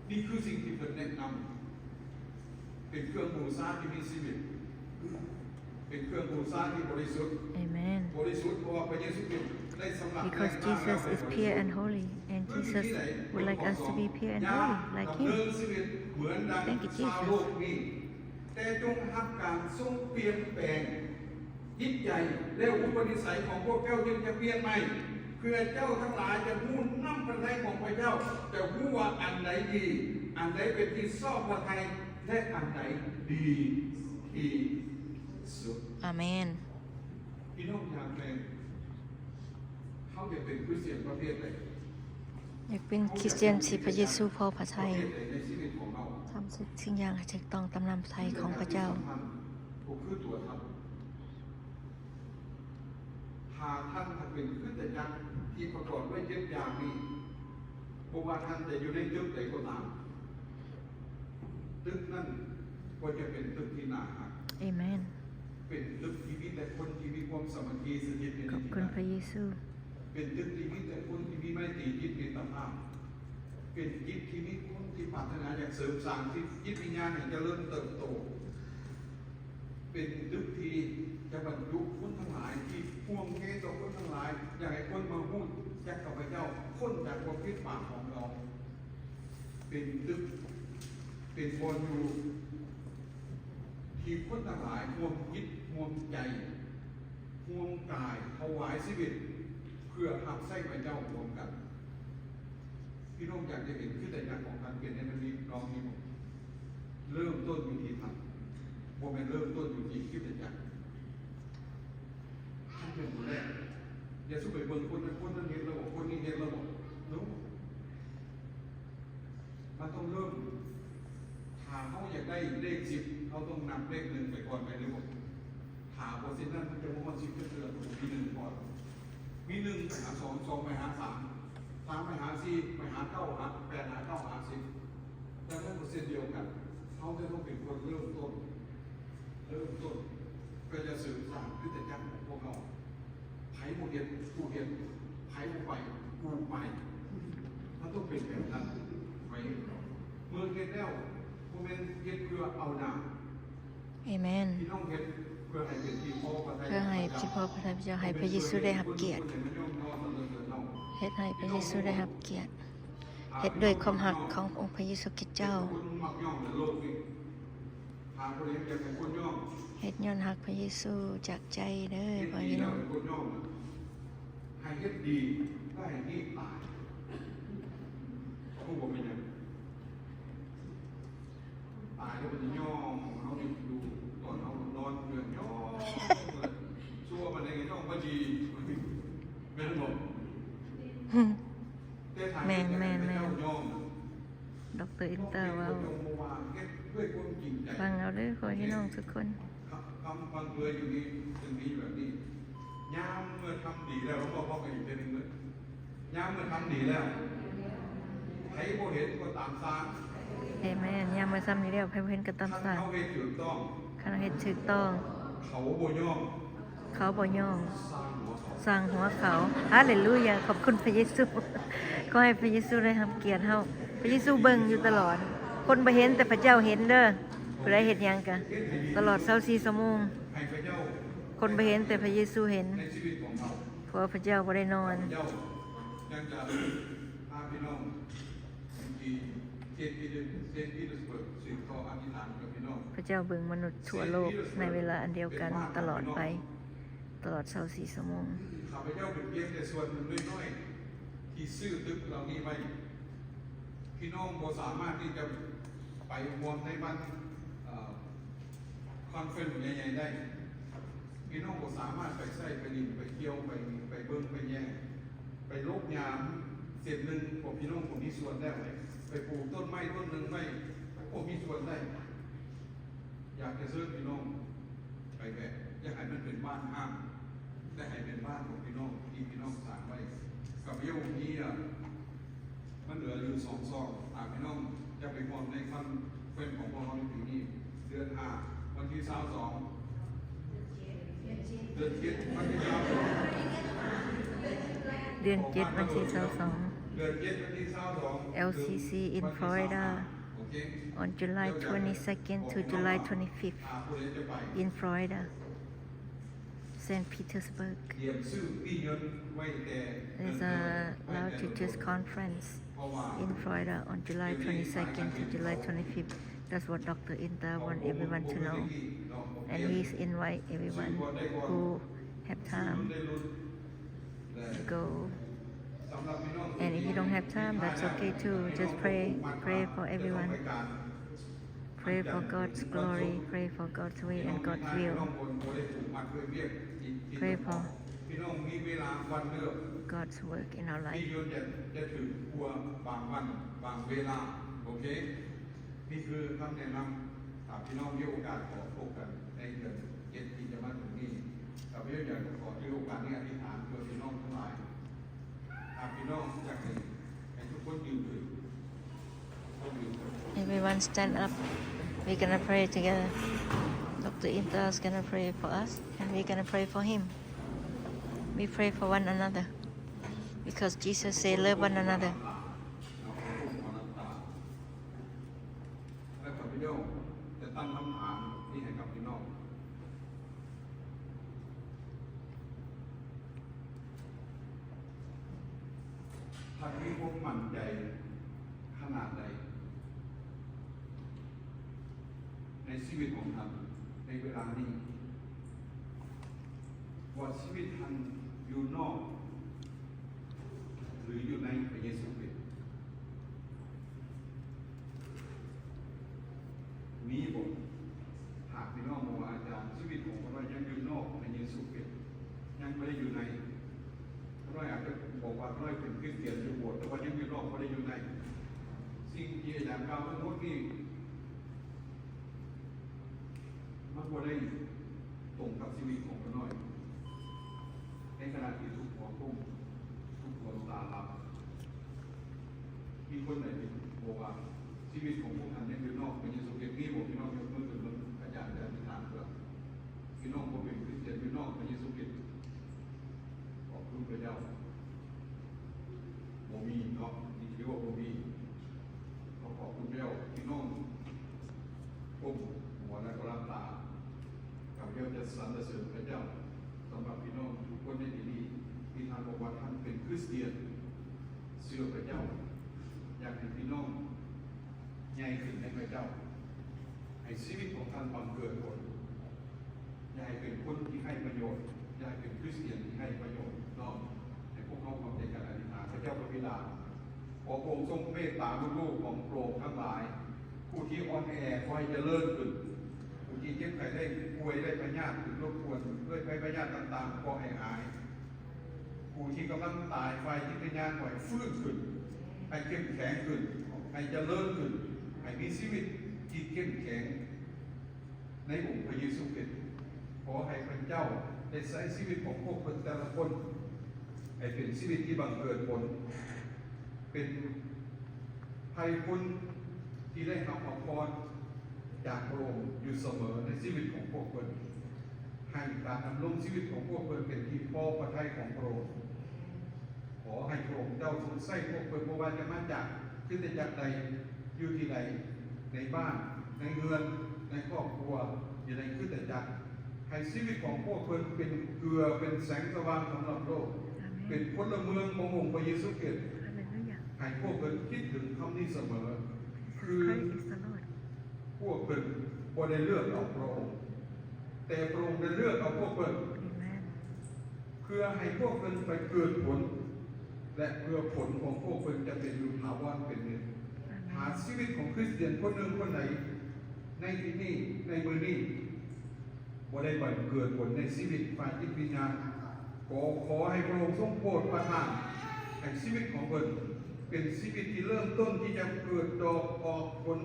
ນີ້ຄືສິ່ງທີ່ເພິ່ນແນະນຳ ເປັນເຄື່ອງບູຊາທີ່ມີຊີວິດ ເປັນເຄື່ອງບູຊາທີ່ບໍລິສຸດ ອາເມນ ບໍລິສຸດ ເພາະວ່າພະເຢຊູຄຣິດໄດ້ຊຳລະ Because Jesus is pure and holy and Jesus would like us to be pure and holy like him. Thank you, Jesus. ແຕ່ຈົ່ງຮັບການຊົງປ່ຽນແປງ ຈິດໃຈ ແລະ ອຸປະນິໄສຂອງພວກເຈົ້າຈຶ່ງຈະປ່ຽນໃໝ່ ເພື່ອເຈົ້າທັງຫຼາຍຈະຮູ້ນ້ຳພະໄທຂອງພະເຈົ້າ ຈະຮູ້ວ່າອັນໃດດີ ອັນໃດເປັນທີ່ຊອບພະໄທ ແລະ ອັນໃດດີທີ່ສຸດ. ອາເມນ. ພີ່ນ້ອງຢາກແມ່ນ ເຮົາຢາກເປັນຄຣິສຕຽນປະເພດໃດ? ຢາກເປັນຄຣິສຕຽນທີ່ພະເຢຊູພໍພະໄທ ປະເພດໃດໃນຊີວິດຂອງເຮົາ? ທຳທຸກສິ່ງຢ່າງໃຫ້ຖືກຕ້ອງຕາມນ້ຳພະໄທຂອງພະເຈົ້າ. ສິ່ງທີ່ສຳຄັນກໍຄືຕົວທ່ານ. ຖ້າທ່ານເປັນຄຣິສຕະຈັກທີ່ປະກອບດ້ວຍເຈັດຢ່າງນີ້, ບໍ່ວ່າທ່ານຈະຢູ່ໃນຕຶກໃດກໍຕາມ, ຕຶກນັ້ນກໍຈະເປັນຕຶກທີ່ໜ້າຮັກ. ອາເມນ. ເປັນຕຶກທີ່ມີແຕ່ຄົນທີ່ມີຄວາມສາມັກຄີສະຖິດຢູ່ໃນທີ່ນັ້ນ. ຂອບຄຸນພະເຢຊູ. ເປັນຕຶກທີ່ມີແຕ່ຄົນທີ່ມີໄມຕີຈິດມິດຕະພາບ. ເປັນຈິດທີ່ມີຄົນທີ່ປາດຖະໜາຢາກເສີມສ້າງຈິດວິນຍານໃຫ້ຈະເລີນເຕີບໂຕ. ເປັນຕຶກທີ່ຈະບັນຈຸຄົນທັງຫຼາຍທີ່ຫ່ວງໃຍຕໍ່ຄົນທັງຫຼາຍ, ຢາກໃຫ້ຄົນມາຮູ້ຈັກກັບພະເຈົ້າ, ຄົ້ນຈາກຄວາມຜິດບາບຂອງເຂົາ. ເປັນຕຶກ, ເປັນບ່ອນຢູ່ທີ່ຄົນທັງຫຼາຍຮ່ວມຈິດຮ່ວມໃຈ, ຮ່ວມກາຍ, ຖວາຍຊີວິດເພື່ອຮັບໃຊ້ພະເຈົ້າຮ່ວມກັນ. ພີ່ນ້ອງຢາກຈະເຫັນຄຣິສຕະຈັກຂອງທ່ານເປັນແນວນີ້ ລອງເຮັດ. ເລີ່ມຕົ້ນຢູ່ທີ່ທ່ານ, ບໍ່ແມ່ນເລີ່ມຕົ້ນຢູ່ທີ່ຄຣິສຕະຈັກ. ທ່ານເປັນຜູ້ແລກ. ຢ່າສູ່ໄປເບິ່ງຄົນນັ້ນ, ຄົນນັ້ນເຮັດແລ້ວບໍ? ຄົນນີ້ເຮັດແລ້ວບໍ? No. ມັນຕ້ອງເລີ່ມ. ຖ້າເຮົາຢາກໄດ້ເລກສິບ, ເຮົາຕ້ອງນັບເລກໜຶ່ງໄປກ່ອນ, ແມ່ນຫຼືບໍ່? ຖ້າບໍ່ເຊັ່ນນັ້ນ ມັນຈະບໍ່ຮອດສິບຈັກເທື່ອ. ມີໜຶ່ງກ່ອນ, ມີໜຶ່ງໄປຫາສອງ, ສອງໄປຫາສາມ, ສາມໄປຫາສີ່, ໄປຫາເກົ້າ, ຫາແປດ, ຫາເກົ້າ, ຫາສິບ. ດັ່ງນັ້ນກໍເຊັ່ນດຽວກັນ, ເຮົາຈະຕ້ອງເປັນຄົນເລີ່ມຕົ້ນ, ເລີ່ມຕົ້ນ ເພື່ອຈະເສີມສ້າງຄຣິສຕະຈັກຂອງພວກເຮົາ. ໃຜບໍ່ເຮັດ ກູເຮັດ, ໃຜບໍ່ໄປ ກູໄປ. ມັນຕ້ອງເປັນແບບນັ້ນ. ເມື່ອເຮັດແລ້ວ ບໍ່ແມ່ນເຮັດເພື່ອເອົາໜ້າ. ອາເມນ. ພີ່ນ້ອງເຮັດເພື່ອໃຫ້ເປັນທີ່ພໍພະໄທ ເພື່ອໃຫ້ທີ່ພໍພະໄທພະເຈົ້າ, ໃຫ້ພະເຢຊູໄດ້ຮັບກຽດ, ເຮັດໃຫ້ພະເຢຊູໄດ້ຮັບກຽດ, ເຮັດດ້ວຍຄວາມຮັກຂອງອົງພະເຢຊູຄຣິດເຈົ້າ. ເຮັດຍ້ອນຮັກພະເຢຊູຈາກໃຈເດີພໍ່ພີ່ນ້ອງ. ໃຫ້ເຮັດດີ ກໍໃຫ້ຮີບຕາຍ. ຮູ້ບໍ່ແມ່ນຫຍັງ? ຕາຍແລ້ວມັນຍ້ອງເຮົາຢູ່ ຕອນເຮົານອນຢູ່ຍ້ອງ ຊົ່ວປານໃດກໍຍ້ອງບໍ່ດີ. ແມ່ນບໍ່? ແມ່ນ, ແມ່ນ, ແມ່ນ. ດອກເຕີ ອິນເຕີ ເວົ້າ. ຟັງເອົາເດີພໍ່ພີ່ນ້ອງທຸກຄົນ. ຄຳ, ຄຳພັงเพยอยู่นี่ จึงมีแบบนี้. ຍາມເມື່อทำดีแล้ว หลวงพ่อบอกกันอีกทีหนึ่งเลย. ຍາມເມື່ອທຳດີແລ້ວ ໃຜບໍ່ເຫັນກໍຕາມສ້າງ. ອາເມນ. ຍາມເມື່ອທຳດີແລ້ວ ໃຜບໍ່ເຫັນກໍຕາມສ້າງ. ຄັນເຮົາເຮັດຖືກຕ້ອງ ຄັນເຮົາເຮັດຖືກຕ້ອງ ເຂົາບໍ່ຍ້ອງ ເຂົາບໍ່ຍ້ອງ ສ້າງຫົວເຂົາ ສ້າງຫົວເຂົາ. ຮາເລລູຢາ! ຂອບຄຸນພະເຢຊູ. ຂໍໃຫ້ພະເຢຊູໄດ້ຮັບກຽດເຮົາ. ພະເຢຊູເບິ່ງຢູ່ຕະຫຼອດ. ຄົນບໍ່ເຫັນ ແຕ່ພະເຈົ້າເຫັນເດີ. ຜູ້ໃດເຮັດຫຍັງກະຕະຫຼອດຊາວສີ່ຊົ່ວໂມງ. ໃຫ້ພະເຈົ້າ ຄົນບໍ່ເຫັນ ແຕ່ພະເຢຊູເຫັນ. ໃນຊີວິດຂອງເຮົາ ເພາະວ່າພະເຈົ້າບໍ່ໄດ້ນອນ. ເຈົ້າຍັງຈະພາພີ່ນ້ອງຢູ່ທີ່ເຊນต์ປີເຕີສເບີກ ສືບຕໍ່ອະທິຖານກັບພີ່ນ້ອງ. ພະເຈົ້າເບິ່ງມະນຸດທົ່ວໂລກໃນເວລາອັນດຽວກັນຕະຫຼອດໄປ, ຕະຫຼອດຊາວສີ່ຊົ່ວໂມງ. ຂ້າພະເຈົ້າເປັນພຽງແຕ່ສ່ວນໜຶ່ງນ້ອຍໆ ທີ່ຊື້ຕຶກເຫຼົ່ານີ້ໄວ້. ພີ່ນ້ອງບໍ່ສາມາດທີ່ຈະໄປຮ່ວມໃນວັນ, ເອີ່, ຄອນເຟີນໃຫຍ່ໆໄດ້. ພີ່ນ້ອງບໍ່ສາມາດໄປໃຊ້ ໄປຫຼິ້ນ ໄປທ່ຽວ ໄປ, ໄປເບິ່ງ ໄປແຍງ ໄປລົກຍາມເສັ້ນໜຶ່ງ ພວກພີ່ນ້ອງບໍ່ມີສ່ວນໄດ້. ໄປປູກຕົ້ນໄມ້ຕົ້ນໜຶ່ງໄວ້ ບໍ່ມີສ່ວນໄດ້. ຢາກຈະເຊີນພີ່ນ້ອງໄປແບບ, ຢ່າໃຫ້ມັນເປັນບ້ານຮ້າງ, ແຕ່ໃຫ້ເປັນບ້ານຂອງພີ່ນ້ອງ ທີ່ພີ່ນ້ອງສ້າງໄວ້. ກັບໂຍມນີ້, ເອີ່, ມ ເຫຼືອຢູ່ສອງຊອງ. ຫາກພີ່ນ້ອງຈະໄປຮ່ວມໃນຄອນເຟຣັນຂອງພວກເຮົາໃນປີນີ້ ເດືອນຫ້າ ວັນທີຊາວສອງ ເດືອນເຈັດ ວັນທີຊາວສອງ ເດືອນເຈັດ ວັນທີຊາວສອງ ເດືອນເຈັດ ວັນທີຊາວສອງ LCC in Florida on July twenty-second to July twenty-fifth in Florida, Saint Petersburg. There's a Lao Teachers Conference in Florida on July twenty-second to July twenty-fifth. That's what Doctor Inta want everyone to know. And he's invite everyone who have time to go. And if you don't have time, that's okay too. Just pray, pray for everyone. Pray for God's glory, pray for God's way and God's will. Pray for God's work in our life. ນີ້ຄືຄຳແນະນຳ. ຖ້າພີ່ນ້ອງມີໂອກາດຂໍພົບກັນໃນເດືອນເຈັດທີ່ຈະມາເຖິງນີ້, ຂ້າພະເຈົ້າຢາກຂໍຖືໂອກາດນີ້ອະທິຖານເພື່ອພີ່ນ້ອງທັງຫຼາຍ. ຖ້າພີ່ນ້ອງຢາກໃຫ້ ໃຫ້ທຸກຄົນຢືນຂຶ້ນ, ທຸກຄົນຢືນຂຶ້ນ. Everyone stand up. We're gonna pray together. Doctor Inta is gonna pray for us, and we're gonna pray for him. We pray for one another, because Jesus said, "Love one another." ແລ້ວຂ້າພະເຈົ້າຈະຕັ້ງຄຳຖາມນີ້ໃຫ້ກັບພີ່ນ້ອງ. ທ່ານມີຄວາມໝັ້ນໃຈຂະໜາດໃດໃນຊີວິດຂອງທ່ານໃນເວລານີ້ ວ່າຊີວິດທ່ານຢູ່ນອກ ຫຼື ຢູ່ໃນພະເຢຊູຄຣິດ? ມີບໍ່? ຫາກພີ່ນ້ອງບອກວ່າ ອາຈານ, ຊີວິດຂອງຂ້ານ້ອຍຍັງຢູ່ນອກພະເຢຊູຄຣິດ, ຍັງບໍ່ໄດ້ຢູ່ໃນ. ຂ້ານ້ອຍອາດຈະບອກວ່າ ຂ້ານ້ອຍເປັນຄຣິສຕຽນຢູ່ໂບດ, ແຕ່ວ່າຍັງຢູ່ນອກ, ບໍ່ໄດ້ຢູ່ໃນ. ສິ່ງທີ່ອາຈານກ່າວທັງໝົດນີ້ ມັນບໍ່ໄດ້ຕົງກັບຊີວິດຂອງຂ້ານ້ອຍ. ໃນຂະນະທີ່ທຸກຫົວກຸ້ມ, ທຸກດວງຕາຫຼັບ, ມີຄົນໃດທີ່ບອກວ່າ ຊີວິດຂອງພວກທ່ານຍັງຢູ່ນອກພະເຢຊູຄຣິດ? ມີບໍ່? ພີ່ນ້ອງຍົກມືຂຶ້ນເບິ່ງ, ອາຈານຈະອະທິຖານເພື່ອ. ພີ່ນ້ອງບໍ່ເປັນຄຣິສຕຽນ, ຢູ່ນອກພະເຢຊູຄຣິດ. ຂອບຄຸນພະເຈົ້າ. ບໍ່ມີເນາະ, ນີ້ຖືວ່າບໍ່ມີ. ຂໍຂອບຄຸນພະເຈົ້າ. ພີ່ນ້ອງກົ້ມຫົວ ແລະ ກໍຫຼັບຕາ. ຂ້າພະເຈົ້າຈະສັນລະເສີນພະເຈົ້າ ສຳລັບພີ່ນ້ອງທຸກຄົນໃນທີ່ນີ້ ທີ່ທ່ານບອກວ່າທ່ານເປັນຄຣິສຕຽນ, ເຊື່ອພະເຈົ້າ. ຢາກໃຫ້ພີ່ນ້ອງໃຫຍ່ຂຶ້ນໃນພະເຈົ້າ, ໃຫ້ຊີວິດຂອງທ່ານບັງເກີດຜົນ. ຢ່າໃຫ້ເປັນຄົນທີ່ໃຫ້ປະໂຫຍດ, ຢ່າໃຫ້ເປັນຄຣິສຕຽນທີ່ໃຫ້ປະໂຫຍດເນາະ. ໃຫ້ພວກເຮົາຮ່ວມໃຈກັນອະທິຖານ. ພະເຈົ້າພະບິດາ, ຂໍພະອົງຊົງເມດຕາລູກໆຂອງພະອົງທັງຫຼາຍ, ຜູ້ທີ່ອ່ອນແອຂໍໃຫ້ຈະເລີນຂຶ້ນ, ຜູ້ທີ່ເຈັບໄຂ້ໄດ້ປ່ວຍ, ໄດ້ພະຍາດ, ຖືກລົບກວນດ້ວຍໄພພະຍາດຕ່າງໆ, ຂໍໃຫ້ຫາຍ. ຜູ້ທີ່ກຳລັງຕາຍຝ່າຍຈິດວິນຍານຂໍໃຫ້ຟື້ນຂຶ້ນ, ໃຫ້ເຂັ້ມແຂງຂຶ້ນ, ໃຫ້ຈະເລີນຂຶ້ນ, ໃຫ້ມີຊີວິດທີ່ເຂັ້ມແຂງໃນອົງພະເຢຊູຄຣິດ. ຂໍໃຫ້ພະເຈົ້າໄດ້ໃຊ້ຊີວິດຂອງພວກເພິ່ນແຕ່ລະຄົນ ໃຫ້ເປັນຊີວິດທີ່ບັງເກີດຜົນ, ເປັນ ໃຫ້ຄົນທີ່ໄດ້ຮັບພະພອນຈາກພະອົງຢູ່ສະເໝີໃນຊີວິດຂອງພວກເພິ່ນ, ໃຫ້ການດຳລົງຊີວິດຂອງພວກເພິ່ນເປັນທີ່ພໍພະໄທຂອງພະອົງ. ຂໍໃຫ້ພະອົງເຈົ້າຊົງໃຊ້ພວກເພິ່ນ, ບໍ່ວ່າຈະມາຈາກຄຣິສຕະຈັກໃດ, ຢູ່ທີ່ໃດ, ໃນບ້ານ, ໃນເຮືອນ, ໃນຄອບຄົວ, ຢູ່ໃນຄຣິສຕະຈັກ, ໃຫ້ຊີວິດຂອງພວກເພິ່ນເປັນເກືອ, ເປັນແສງສະຫວ່າງສຳລັບໂລກ, ອາເມນ, ເປັນພົນລະເມືອງຂອງອົງພະເຢຊູຄຣິດ. ຮາເລລູຢາ. ໃຫ້ພວກເພິ່ນຄິດເຖິງຄຳນີ້ສະເໝີ, ຄື Praise the Lord. ພວກເພິ່ນບໍ່ໄດ້ເລືອກເອົາພະອົງ, ແຕ່ພະອົງໄດ້ເລືອກເອົາພວກເພິ່ນ. ອາເມນ. ເພື່ອໃຫ້ພວກເພິ່ນໄປເກີດຜົນ, ແລະ ເພື່ອຜົນຂອງພວກເພິ່ນຈະເປັນຢູ່ຖາວອນເປັນນິດ. ອາເມນ. ຫາກຊີວິດຂອງຄຣິສຕຽນຄົນໜຶ່ງຄົນໃດໃນທີ່ນີ້, ໃນມື້ນີ້ ບໍ່ໄດ້ບັງເກີດຜົນໃນຊີວິດຝ່າຍຈິດວິນຍານ, ກໍຂໍໃຫ້ພະອົງຊົງໂປດປະທານໃຫ້ຊີວິດຂອງເພິ່ນເປັນຊີວິດທີ່ເລີ່ມຕົ້ນທີ່ຈະເກີດດອກອອກຜົນ,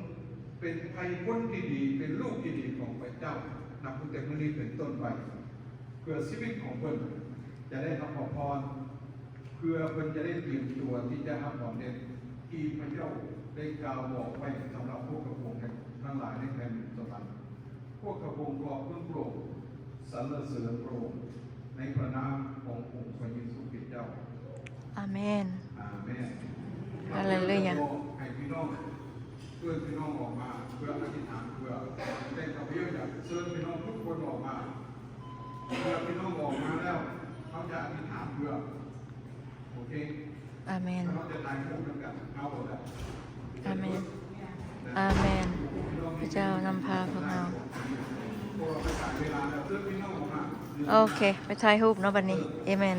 ເປັນໄພພົນທີ່ດີ, ເປັນລູກທີ່ດີຂອງພະເຈົ້າ, ນັບຕັ້ງແຕ່ມື້ນີ້ເປັນຕົ້ນໄປ, ເພື່ອຊີວິດຂອງເພິ່ນຈະໄດ້ຮັບພະພອນ, ເພື່ອເພິ່ນຈະໄດ້ຕຽມຕົວທີ່ຈະຮັບບຳເພັນ ທີ່ພະເຈົ້າໄດ້ກ່າວບອກໄວ້ສຳລັບພວກຂ້າພະອົງທັງຫຼາຍໃນແຜ່ນດິນສະຫວັນ. ພວກຂ້າພະອົງຂອບຄຸນພະອົງ, ສັນລະເສີນພະອົງ ໃນພະນາມຂອງອົງພະເຢຊູຄຣິດເຈົ້າ. ອາເມນ. ອາເມນ. ຮາເລລູຢາ. ໃຫ້ພີ່ນ້ອງ ເຊີນພີ່ນ້ອງອອກມາເພື່ອອະທິຖານ ເພື່ອແຕ່ຂ້າພະເຈົ້າຢາກເຊີນພີ່ນ້ອງທຸກຄົນອອກມາ ເມື່ອພີ່ນ້ອງອອກມາແລ້ວ ເຮົາຈະອະທິຖານເພື່ອ ໂອເຄ. ອາເມນ. ເຮົາຈະຖ່າຍຮູບນຳກັນ. ເອົາບໍ່ໄດ້. ອາເມນ. ອາເມນ. ພະເຈົ້ານຳພາພວກເຮົາ. ໂອເຄ ໄປຖ່າຍຮູບເນາະບັດນີ້. ອາເມນ.